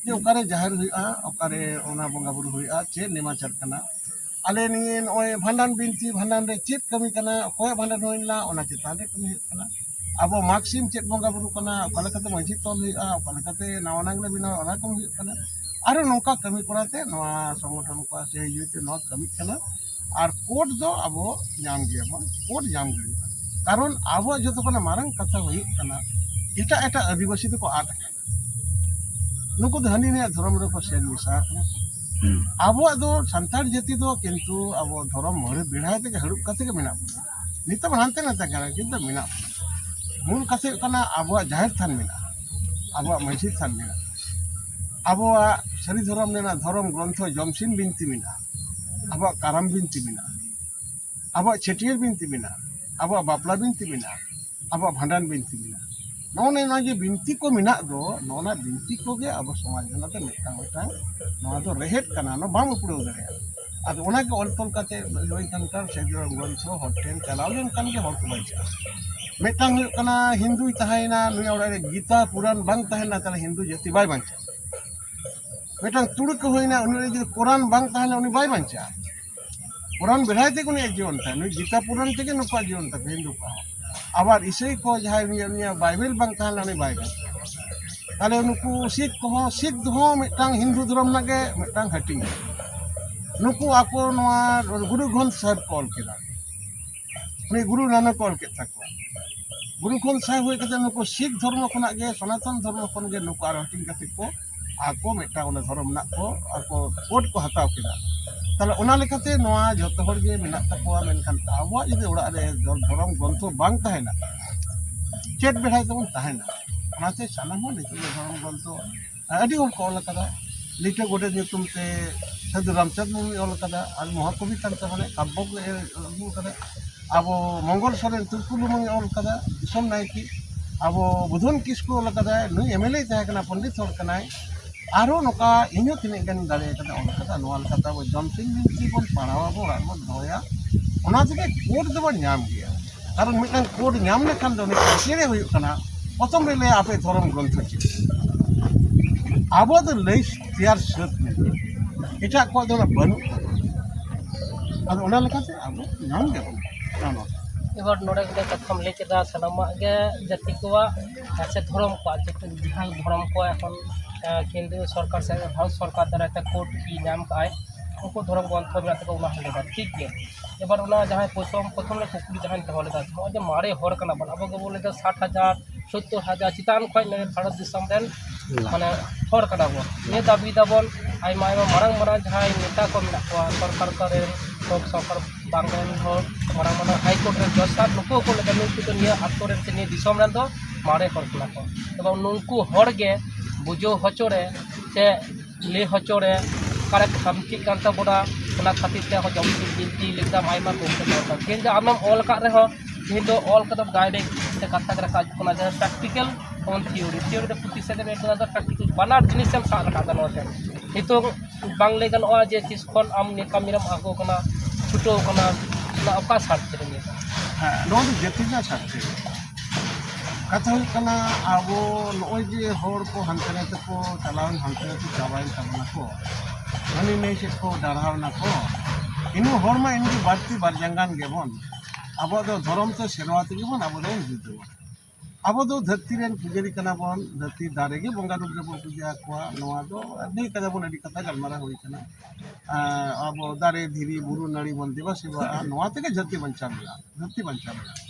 ᱡᱮ ᱚᱠᱟᱨᱮ ᱡᱟᱦᱮᱨ ᱦᱩᱭᱩᱜᱼᱟ, ᱚᱠᱟᱨᱮ ᱚᱱᱟ ᱵᱚᱸᱜᱟ ᱵᱩᱨᱩ ᱦᱩᱭᱩᱜᱼᱟ, ᱪᱮᱫ ᱱᱮᱢᱟᱪᱟᱨ ᱠᱟᱱᱟ, ᱟᱞᱮ ᱱᱤᱭᱟᱹ ᱱᱚᱜᱼᱚᱭ ᱵᱷᱟᱸᱰᱟᱱ ᱵᱤᱱᱛᱤ, ᱵᱷᱟᱸᱰᱟᱱ ᱨᱮ ᱪᱮᱫ ᱠᱟᱹᱢᱤ ᱠᱟᱱᱟ, ᱚᱠᱚᱭᱟᱜ ᱵᱷᱟᱸᱰᱟᱱ ᱦᱩᱭ ᱞᱮᱱᱟ, ᱚᱱᱟ ᱪᱮᱛᱟᱱ ᱨᱮ ᱠᱟᱹᱢᱤ ᱦᱩᱭᱩᱜ ᱠᱟᱱᱟ᱾ ᱟᱵᱚ ᱢᱟᱜᱽ ᱥᱤᱢ ᱪᱮᱫ ᱵᱚᱸᱜᱟ ᱵᱩᱨᱩ ᱠᱟᱱᱟ, ᱚᱠᱟ ᱞᱮᱠᱟᱛᱮ ᱢᱟᱹᱡᱷᱤ ᱛᱚᱞ ᱦᱩᱭᱩᱜᱼᱟ, ᱚᱠᱟ ᱞᱮᱠᱟᱛᱮ ᱱᱟᱣᱟ ᱱᱟᱝ ᱞᱮ ᱵᱮᱱᱟᱣᱟ, ᱚᱱᱟ ᱠᱟᱹᱢᱤ ᱦᱩᱭᱩᱜ ᱠᱟᱱᱟ᱾ ᱟᱨᱚ ᱱᱚᱝᱠᱟ ᱠᱟᱹᱢᱤ ᱠᱚᱨᱟᱣ ᱛᱮ ᱱᱚᱣᱟ ᱥᱚᱝᱜᱚᱴᱷᱚᱱ ᱠᱚᱣᱟᱜ ᱥᱮ ᱤᱭᱟᱹ ᱛᱮ ᱱᱚᱣᱟ ᱠᱟᱹᱢᱤᱜ ᱠᱟᱱᱟ᱾ ᱟᱨ ᱠᱳᱰ ᱫᱚ ᱟᱵᱚ ᱧᱟᱢ ᱜᱮᱭᱟᱵᱚᱱ, ᱠᱳᱰ ᱧᱟᱢ ᱜᱮ ᱦᱩᱭᱩᱜᱼᱟ᱾ ᱠᱟᱨᱚᱱ ᱟᱵᱚᱣᱟᱜ ᱡᱚᱛᱚ ᱠᱷᱚᱱᱟᱜ ᱢᱟᱨᱟᱝ ᱠᱟᱛᱷᱟ ᱦᱩᱭᱩᱜ ᱠᱟᱱᱟ, ᱮᱴᱟᱜ ᱮᱴᱟᱜ ᱟᱹᱫᱤᱵᱟᱹᱥᱤ ᱫᱚᱠᱚ ᱟᱫ ᱟᱠᱟᱱᱟ᱾ ᱱᱩᱠᱩ ᱫᱚ ᱦᱟᱹᱱᱤ ᱱᱟᱹᱭᱟᱜ ᱫᱷᱚᱨᱚᱢ ᱨᱮᱠᱚ ᱥᱮᱱ ᱢᱮᱥᱟ ᱟᱠᱟᱱᱟ᱾ ᱦᱩᱸ᱾ ᱟᱵᱚᱣᱟᱜ ᱫᱚ ᱥᱟᱱᱛᱟᱲ ᱡᱟᱹᱛᱤ ᱫᱚ ᱠᱤᱱᱛᱩ ᱟᱵᱚ ᱫᱷᱚᱨᱚᱢ ᱢᱟᱹᱲᱟᱹ ᱵᱮᱲᱦᱟᱭ ᱛᱮᱜᱮ ᱦᱟᱹᱲᱩᱵ ᱠᱟᱛᱮ ᱜᱮ ᱢᱮᱱᱟᱜ ᱵᱚᱱᱟ᱾ ᱱᱤᱛᱚᱜ ᱵᱚᱱ ᱦᱟᱱᱛᱮ ᱱᱟᱛᱮ ᱠᱟᱱᱟ, ᱠᱤᱱᱛᱩ ᱢᱮᱱᱟᱜ ᱵᱚᱱᱟ᱾ ᱢᱩᱞ ᱠᱟᱛᱷᱟ ᱦᱩᱭᱩᱜ ᱠᱟᱱᱟ ᱟᱵᱚᱣᱟᱜ ᱡᱟᱦᱮᱨ ᱛᱷᱟᱱ ᱢᱮᱱᱟᱜᱼᱟ, ᱟᱵᱚᱣᱟᱜ ᱢᱟᱹᱡᱷᱤ ᱛᱷᱟᱱ ᱢᱮᱱᱟᱜᱼᱟ, ᱟᱵᱚᱣᱟᱜ ᱥᱟᱹᱨᱤ ᱫᱷᱚᱨᱚᱢ ᱨᱮᱱᱟᱜ ᱫᱷᱚᱨᱚᱢ ᱜᱨᱚᱱᱛᱷᱚ ᱡᱚᱢᱥᱤᱢ ᱵᱤᱱᱛᱤ ᱢᱮᱱᱟᱜᱼᱟ, ᱟᱵᱚᱣᱟᱜ ᱠᱟᱨᱟᱢ ᱵᱤᱱᱛᱤ ᱢᱮᱱᱟᱜᱼᱟ, ᱟᱵᱚᱣᱟᱜ ᱪᱷᱟᱹᱴᱭᱟᱹᱨ ᱵᱤᱱᱛᱤ ᱢᱮᱱᱟᱜᱼᱟ, ᱟᱵᱚᱣᱟᱜ ᱵᱟᱯᱞᱟ ᱵᱤᱱᱛᱤ ᱢᱮᱱᱟᱜᱼᱟ, ᱟᱵᱚᱣᱟᱜ ᱵᱷᱟᱸᱰᱟᱱ ᱵᱤᱱᱛᱤ ᱢᱮᱱᱟᱜᱼᱟ᱾ ᱱᱚᱜᱼᱚ ᱱᱚᱣᱟ ᱡᱮ ᱵᱤᱱᱛᱤ ᱠᱚ ᱢᱮᱱᱟᱜ ᱫᱚ, ᱱᱚᱜᱼᱚ ᱱᱚᱣᱟ ᱵᱤᱱᱛᱤ ᱠᱚᱜᱮ ᱟᱵᱚ ᱥᱚᱢᱟᱡᱽ ᱨᱮᱱᱟᱜ ᱫᱚ ᱢᱤᱫᱴᱟᱝ ᱢᱤᱫᱴᱟᱝ ᱱᱚᱣᱟ ᱫᱚ ᱨᱮᱦᱮᱫ ᱠᱟᱱᱟ, ᱱᱚᱣᱟ ᱵᱟᱢ ᱩᱯᱲᱟᱹᱣ ᱫᱟᱲᱮᱭᱟᱜᱼᱟ᱾ ᱟᱫᱚ ᱚᱱᱟᱜᱮ ᱚᱞ ᱛᱚᱞ ᱠᱟᱛᱮ ᱞᱟᱹᱭ ᱠᱟᱱ ᱠᱷᱟᱱ ᱥᱮ ᱜᱨᱚᱱᱛᱷᱚ ᱦᱚᱲ ᱴᱷᱮᱱ ᱪᱟᱞᱟᱣ ᱞᱮᱱᱠᱷᱟᱱ ᱜᱮ ᱦᱚᱲ ᱠᱚ ᱵᱟᱧᱪᱟᱜᱼᱟ᱾ ᱢᱤᱫᱴᱟᱝ ᱦᱩᱭᱩᱜ ᱠᱟᱱᱟ ᱦᱤᱱᱫᱩᱭ ᱛᱟᱦᱮᱸᱭᱮᱱᱟ, ᱱᱩᱭᱟᱜ ᱚᱲᱟᱜ ᱨᱮ ᱜᱤᱛᱟ ᱯᱩᱨᱟᱱ ᱵᱟᱝ ᱛᱟᱦᱮᱱᱟ, ᱛᱟᱦᱚᱞᱮ ᱦᱤᱱᱫᱩ ᱡᱟᱹᱛᱤ ᱵᱟᱭ ᱵᱟᱧᱪᱟᱜᱼᱟ᱾ ᱢᱤᱫᱴᱟᱝ ᱛᱩᱲᱩᱠ ᱠᱚ ᱦᱩᱭᱱᱟ, ᱩᱱᱤ ᱨᱮ ᱡᱩᱫᱤ ᱠᱳᱨᱟᱱ ᱵᱟᱝ ᱛᱟᱦᱮᱱᱟ, ᱩᱱᱤ ᱵᱟᱭ ᱵᱟᱧᱪᱟᱜᱼᱟ᱾ ᱠᱳᱨᱟᱱ ᱵᱮᱲᱦᱟᱭ ᱛᱮᱜᱮ ᱩᱱᱤᱭᱟᱜ ᱡᱤᱭᱚᱱ ᱛᱟᱭ, ᱱᱩᱭ ᱜᱤᱛᱟ ᱯᱩᱨᱟᱱ ᱛᱮᱜᱮ ᱱᱩᱠᱩᱣᱟᱜ ᱡᱤᱭᱚᱱ ᱛᱟᱠᱚ, ᱦᱤᱱᱫᱩ ᱠᱚᱣᱟᱜ ᱦᱚᱸ᱾ ᱟᱵᱟᱨ ᱤᱥᱟᱹᱭ ᱠᱚ ᱡᱟᱦᱟᱸᱭ ᱩᱱᱤᱭᱟᱜ, ᱩᱱᱤᱭᱟᱜ ᱵᱟᱭᱵᱮᱞ ᱵᱟᱝ ᱛᱟᱦᱮᱸ ᱞᱮᱱᱟ, ᱩᱱᱤ ᱵᱟᱭ ᱵᱟᱧᱪᱟᱜᱼᱟ᱾ ᱛᱟᱦᱞᱮ ᱱᱩᱠᱩ ᱥᱤᱠᱷ ᱠᱚᱦᱚᱸ, ᱥᱤᱠᱷ ᱫᱚᱦᱚᱸ ᱢᱤᱫᱴᱟᱝ ᱦᱤᱱᱫᱩ ᱫᱷᱚᱨᱚᱢ ᱨᱮᱱᱟᱜ ᱜᱮ ᱢᱤᱫᱴᱟᱝ ᱦᱟᱹᱴᱤᱧ᱾ ᱱᱩᱠᱩ ᱟᱠᱚ ᱱᱚᱣᱟ ᱜᱩᱨᱩ ᱜᱨᱚᱱᱛᱷ ᱥᱟᱦᱮᱵᱽ ᱠᱚ ᱚᱞ ᱠᱮᱫᱟ, ᱩᱱᱤ ᱜᱩᱨᱩ ᱱᱟᱱᱚᱠ ᱚᱞ ᱠᱮᱫ ᱛᱟᱠᱚᱣᱟ᱾ ᱜᱩᱨᱩ ᱜᱨᱚᱱᱛᱷ ᱥᱟᱦᱮᱵᱽ ᱦᱩᱭ ᱠᱟᱛᱮ ᱱᱩᱠᱩ ᱥᱤᱠᱷ ᱫᱷᱚᱨᱢᱚ ᱠᱷᱚᱱᱟᱜ ᱜᱮ, ᱥᱚᱱᱟᱛᱚᱱ ᱫᱷᱚᱨᱢᱚ ᱠᱷᱚᱱ ᱜᱮ ᱱᱩᱠᱩ ᱟᱨᱚ ᱦᱟᱹᱴᱤᱧ ᱠᱟᱛᱮ ᱠᱚ ᱟᱠᱚ ᱢᱤᱫᱴᱟᱝ ᱚᱱᱟ ᱫᱷᱚᱨᱚᱢ ᱨᱮᱱᱟᱜ ᱠᱚ ᱟᱠᱚ ᱠᱳᱰ ᱠᱚ ᱦᱟᱛᱟᱣ ᱠᱮᱫᱟ᱾ ᱛᱟᱦᱞᱮ ᱚᱱᱟ ᱞᱮᱠᱟᱛᱮ ᱱᱚᱣᱟ ᱡᱚᱛᱚ ᱦᱚᱲ ᱜᱮ ᱢᱮᱱᱟᱜ ᱛᱟᱠᱚᱣᱟ, ᱢᱮᱱᱠᱷᱟᱱ ᱟᱵᱚᱣᱟᱜ ᱡᱩᱫᱤ ᱚᱲᱟᱜ ᱨᱮ ᱫᱷᱚᱨᱚᱢ ᱜᱨᱚᱱᱛᱷᱚ ᱵᱟᱝ ᱛᱟᱦᱮᱱᱟ, ᱪᱮᱫ ᱵᱮᱲᱦᱟᱭ ᱛᱮᱵᱚᱱ ᱛᱟᱦᱮᱱᱟ? ᱚᱱᱟᱛᱮ ᱥᱟᱱᱟᱢ ᱦᱚᱲ ᱱᱤᱛᱚᱜ ᱫᱚ ᱫᱷᱚᱨᱚᱢ ᱜᱨᱚᱱᱛᱷᱚ ᱟᱹᱰᱤ ᱦᱚᱲ ᱠᱚ ᱚᱞ ᱟᱠᱟᱫᱟ᱾ ᱞᱤᱴᱟᱹ ᱜᱚᱰᱮᱛ ᱧᱩᱛᱩᱢ ᱛᱮ ᱥᱟᱹᱫᱷᱩ ᱨᱟᱢᱪᱟᱸᱫᱽ ᱢᱩᱨᱢᱩᱭ ᱚᱞ ᱟᱠᱟᱫᱟ, ᱟᱨ ᱢᱚᱦᱟᱠᱚᱵᱤ ᱠᱟᱱ ᱛᱟᱵᱚᱱᱟᱭ, ᱠᱟᱵᱵᱚ ᱠᱚ ᱟᱹᱜᱩ ᱟᱠᱟᱫᱟ᱾ ᱟᱵᱚ ᱢᱚᱝᱜᱚᱞ ᱥᱚᱨᱮᱱ ᱛᱩᱨᱠᱩ ᱞᱩᱢᱟᱹᱝ ᱮ ᱚᱞ ᱟᱠᱟᱫᱟ, ᱫᱤᱥᱚᱢ ᱱᱟᱭᱠᱮ᱾ ᱟᱵᱚ ᱵᱩᱫᱷᱚᱱ ᱠᱤᱥᱠᱩ ᱚᱞ ᱟᱠᱟᱫᱟᱭ, ᱱᱩᱭ ᱮᱢ ᱮᱞ ᱮ ᱛᱟᱦᱮᱸ ᱠᱟᱱᱟ, ᱯᱚᱱᱰᱤᱛ ᱦᱚᱲ ᱠᱟᱱᱟᱭ᱾ ᱟᱨᱚ ᱱᱚᱝᱠᱟ ᱤᱧ ᱦᱚᱸ ᱛᱤᱱᱟᱹᱜ ᱜᱟᱱ ᱫᱟᱲᱮ ᱠᱟᱫᱟ ᱚᱱᱟ ᱠᱟᱛᱷᱟ, ᱱᱚᱣᱟ ᱞᱮᱠᱟᱛᱮ ᱟᱵᱚ ᱡᱚᱢᱥᱤᱢ ᱵᱤᱱᱛᱤ ᱵᱚᱱ ᱯᱟᱲᱦᱟᱣᱟ, ᱟᱵᱚ ᱚᱲᱟᱜ ᱨᱮᱵᱚᱱ ᱫᱚᱦᱚᱭᱟ, ᱚᱱᱟ ᱛᱮᱜᱮ ᱠᱳᱰ ᱫᱚᱵᱚᱱ ᱧᱟᱢ ᱜᱮᱭᱟ᱾ ᱠᱟᱨᱚᱱ ᱢᱤᱫᱴᱟᱝ ᱠᱳᱰ ᱧᱟᱢ ᱞᱮᱠᱷᱟᱱ ᱫᱚ ᱩᱱᱤ ᱠᱟᱹᱥᱤ ᱨᱮ ᱦᱩᱭᱩᱜ ᱠᱟᱱᱟ, ᱯᱨᱚᱛᱷᱚᱢ ᱨᱮ ᱞᱟᱹᱭᱟ ᱟᱯᱮ ᱫᱷᱚᱨᱚᱢ ᱜᱨᱚᱱᱛᱷᱚ ᱪᱮᱫ? ᱟᱵᱚ ᱫᱚ ᱞᱟᱹᱭ ᱛᱮᱭᱟᱨ ᱥᱟᱹᱛ ᱢᱮᱱᱟᱜᱼᱟ, ᱮᱴᱟᱜ ᱠᱚᱣᱟᱜ ᱫᱚ ᱚᱱᱟ ᱵᱟᱹᱱᱩᱜ ᱛᱟᱵᱚᱱᱟ᱾ ᱟᱫᱚ ᱚᱱᱟ ᱞᱮᱠᱟᱛᱮ ᱟᱵᱚ ᱧᱟᱢ ᱜᱮᱵᱚᱱ ᱧᱟᱢᱟ᱾ ᱮᱵᱟᱨ ᱱᱚᱰᱮ ᱢᱤᱫᱴᱮᱱ ᱠᱟᱛᱷᱟᱢ ᱞᱟᱹᱭ ᱠᱮᱫᱟ, ᱥᱟᱱᱟᱢᱟᱜ ᱜᱮ ᱡᱟᱹᱛᱤ ᱠᱚᱣᱟᱜ ᱥᱮ ᱫᱷᱚᱨᱚᱢ ᱠᱚᱣᱟᱜ, ᱡᱟᱦᱟᱸ ᱫᱷᱚᱨᱚᱢ ᱠᱚ ᱮᱠᱷᱚᱱ ᱠᱮᱱᱫᱨᱤᱭᱚ ᱥᱚᱨᱠᱟᱨ ᱥᱮ ᱵᱷᱟᱨᱚᱛ ᱥᱚᱨᱠᱟᱨ ᱫᱟᱨᱟᱭ ᱛᱮ ᱠᱳᱰ ᱧᱟᱢ ᱠᱟᱜᱼᱟᱭ, ᱩᱱᱠᱩ ᱫᱷᱚᱨᱚᱢ ᱜᱨᱚᱱᱛᱷᱚ ᱢᱮᱱᱟᱜ ᱛᱟᱠᱚᱣᱟ, ᱚᱱᱟ ᱦᱚᱸ ᱞᱮᱫᱟ ᱴᱷᱤᱠ ᱜᱮ᱾ ᱮᱵᱟᱨ ᱚᱱᱟ ᱡᱟᱦᱟᱸᱭ ᱯᱨᱚᱛᱷᱚᱢ ᱯᱨᱚᱛᱷᱚᱢ ᱨᱮ ᱠᱩᱠᱞᱤ ᱡᱟᱦᱟᱸᱧ ᱫᱚᱦᱚ ᱞᱮᱫᱟ, ᱱᱚᱜᱼᱚᱭ ᱡᱮ ᱢᱟᱨᱮ ᱦᱚᱲ ᱠᱟᱱᱟ ᱵᱚᱱ, ᱟᱵᱚ ᱜᱮᱵᱚᱱ ᱞᱟᱹᱭᱫᱟ ᱥᱟᱴ ᱦᱟᱡᱟᱨ ᱥᱳᱛᱛᱳᱨ ᱦᱟᱡᱟᱨ ᱪᱮᱛᱟᱱ ᱠᱷᱚᱱ ᱱᱤᱭᱟᱹ ᱵᱷᱟᱨᱚᱛ ᱫᱤᱥᱚᱢ ᱨᱮᱱ ᱢᱟᱱᱮ ᱦᱚᱲ ᱠᱟᱱᱟ ᱵᱚᱱ᱾ ᱱᱤᱭᱟᱹ ᱫᱟᱹᱵᱤ ᱫᱟᱵᱚᱱ ᱟᱭᱢᱟ ᱟᱭᱢᱟ ᱢᱟᱨᱟᱝ ᱢᱟᱨᱟᱝ ᱡᱟᱦᱟᱸᱭ ᱱᱮᱛᱟ ᱠᱚ ᱢᱮᱱᱟᱜ ᱠᱚᱣᱟ, ᱥᱚᱨᱠᱟᱨ ᱠᱚᱨᱮᱱ, ᱥᱚᱨᱠᱟᱨ ᱵᱟᱝ ᱨᱮᱱ ᱦᱚᱲ, ᱢᱟᱨᱟᱝ ᱢᱟᱨᱟᱝ ᱦᱟᱭ ᱠᱳᱨᱴ ᱨᱮᱱ ᱡᱚᱡᱽ ᱥᱟᱨ, ᱱᱩᱠᱩ ᱦᱚᱸᱠᱚ ᱞᱟᱹᱭᱫᱟ ᱱᱩᱠᱩ ᱫᱚ ᱱᱤᱭᱟᱹ ᱟᱛᱳ ᱨᱮᱱ ᱥᱮ ᱱᱤᱭᱟᱹ ᱫᱤᱥᱚᱢ ᱨᱮᱱ ᱫᱚ ᱢᱟᱨᱮ ᱦᱚᱲ ᱠᱟᱱᱟ ᱠᱚ᱾ ᱮᱵᱚᱝ ᱱᱩᱠᱩ ᱦᱚᱲ ᱜᱮ ᱵᱩᱡᱷᱟᱹᱣ ᱦᱚᱪᱚ ᱨᱮ ᱥᱮ ᱞᱟᱹᱭ ᱦᱚᱪᱚ ᱨᱮ ᱚᱠᱟᱨᱮ ᱠᱷᱟᱢᱛᱤᱜ ᱠᱟᱱ ᱛᱟᱵᱚᱱᱟ, ᱚᱱᱟ ᱠᱷᱟᱹᱛᱤᱨ ᱛᱮ ᱟᱵᱚ ᱡᱚᱢ ᱵᱤᱱᱛᱤ ᱞᱮᱠᱟ ᱟᱭᱢᱟ ᱠᱚ ᱠᱟᱱᱟ᱾ ᱛᱮᱦᱮᱧ ᱫᱚ ᱟᱢᱮᱢ ᱚᱞ ᱟᱠᱟᱫ ᱨᱮᱦᱚᱸ, ᱛᱮᱦᱮᱧ ᱫᱚ ᱚᱞ ᱠᱟᱛᱮᱢ ᱰᱟᱭᱨᱮᱠᱴ ᱥᱮ ᱠᱟᱛᱷᱟ ᱜᱮ ᱨᱟᱠᱟᱵ ᱦᱤᱡᱩᱜ ᱠᱟᱱᱟ, ᱡᱟᱦᱟᱸ ᱯᱨᱮᱠᱴᱤᱠᱮᱞ ᱮᱵᱚᱝ ᱛᱷᱤᱭᱳᱨᱤ, ᱛᱷᱤᱭᱳᱨᱤ ᱫᱚ ᱯᱩᱛᱷᱤ ᱥᱮᱫ ᱮᱢ ᱠᱟᱱᱟ, ᱯᱨᱮᱠᱴᱤᱠᱮᱞ ᱵᱟᱱᱟᱨ ᱡᱤᱱᱤᱥ ᱮᱢ ᱥᱟᱵ ᱨᱟᱠᱟᱵ ᱮᱫᱟ ᱱᱚᱣᱟ ᱴᱷᱮᱱ᱾ ᱱᱤᱛᱚᱜ ᱵᱟᱝ ᱞᱟᱹᱭ ᱜᱟᱱᱚᱜᱼᱟ ᱡᱮ ᱛᱤᱥ ᱠᱷᱚᱱ ᱟᱢ ᱱᱤᱭᱟᱹ ᱠᱟᱹᱢᱤ ᱨᱮᱢ ᱟᱬᱜᱚ ᱠᱟᱱᱟ, ᱪᱷᱩᱴᱟᱹᱣ ᱠᱟᱱᱟ, ᱚᱱᱟ ᱚᱠᱟ ᱥᱟᱨᱛᱷᱮ ᱨᱮ ᱱᱤᱭᱟᱹ ᱫᱚ? ᱦᱮᱸ, ᱱᱚᱣᱟ ᱫᱚ ᱡᱟᱹᱛᱤ ᱨᱮᱱᱟᱜ ᱥᱟᱨᱛᱷᱮ᱾ ᱠᱟᱛᱷᱟ ᱦᱩᱭᱩᱜ ᱠᱟᱱᱟ, ᱟᱵᱚ ᱱᱚᱜᱼᱚᱭ ᱡᱮ ᱦᱚᱲ ᱠᱚ ᱦᱟᱱᱛᱮ ᱱᱟᱛᱮ ᱠᱚ ᱪᱟᱞᱟᱣᱮᱱ, ᱦᱟᱱᱛᱮ ᱱᱟᱛᱮ ᱪᱟᱵᱟᱭᱮᱱ ᱛᱟᱵᱚᱱᱟ ᱠᱚ, ᱦᱟᱹᱱᱤ ᱱᱟᱹᱭ ᱥᱮᱫ ᱠᱚ ᱰᱟᱨᱦᱟᱣ ᱮᱱᱟ ᱠᱚ, ᱤᱱᱟᱹ ᱦᱚᱲ ᱢᱟ ᱤᱱᱟᱹ ᱵᱟᱹᱲᱛᱤ ᱵᱟᱨ ᱡᱟᱸᱜᱟᱱ ᱜᱮᱵᱚᱱ᱾ ᱟᱵᱚᱣᱟᱜ ᱫᱚ ᱫᱷᱚᱨᱚᱢ ᱛᱮ ᱥᱮᱨᱣᱟ ᱛᱮᱜᱮ ᱵᱚᱱ ᱟᱵᱚ ᱫᱚᱵᱚᱱ ᱡᱩᱫᱟᱹᱣᱟ᱾ ᱟᱵᱚ ᱫᱚ ᱫᱷᱟᱹᱨᱛᱤ ᱨᱮᱱ ᱯᱩᱡᱟᱹᱨᱤ ᱠᱟᱱᱟ ᱵᱚᱱ, ᱫᱷᱟᱹᱨᱛᱤ ᱫᱟᱨᱮ ᱜᱮ ᱵᱚᱸᱜᱟ ᱨᱩᱯ ᱨᱮᱵᱚᱱ ᱯᱩᱡᱟᱹ ᱟᱠᱚᱣᱟ᱾ ᱱᱚᱣᱟ ᱫᱚ ᱞᱟᱹᱭ ᱠᱟᱫᱟ ᱵᱚᱱ, ᱟᱹᱰᱤ ᱠᱟᱛᱷᱟ ᱜᱟᱞᱢᱟᱨᱟᱣ ᱦᱩᱭ ᱠᱟᱱᱟ᱾ ᱟᱨ ᱟᱵᱚ ᱫᱟᱨᱮ, ᱫᱷᱤᱨᱤ, ᱵᱩᱨᱩ, ᱱᱟᱹᱲᱤ ᱵᱚᱱ ᱫᱮᱵᱟ ᱥᱮᱵᱟᱜᱼᱟ, ᱱᱚᱣᱟ ᱛᱮᱜᱮ ᱫᱷᱟᱹᱨᱛᱤ ᱵᱟᱧᱪᱟᱣ ᱢᱮᱱᱟᱜᱼᱟ, ᱫᱷᱟᱹᱨᱛᱤ ᱵᱟᱧᱪᱟᱣ ᱢᱮᱱᱟᱜᱼᱟ᱾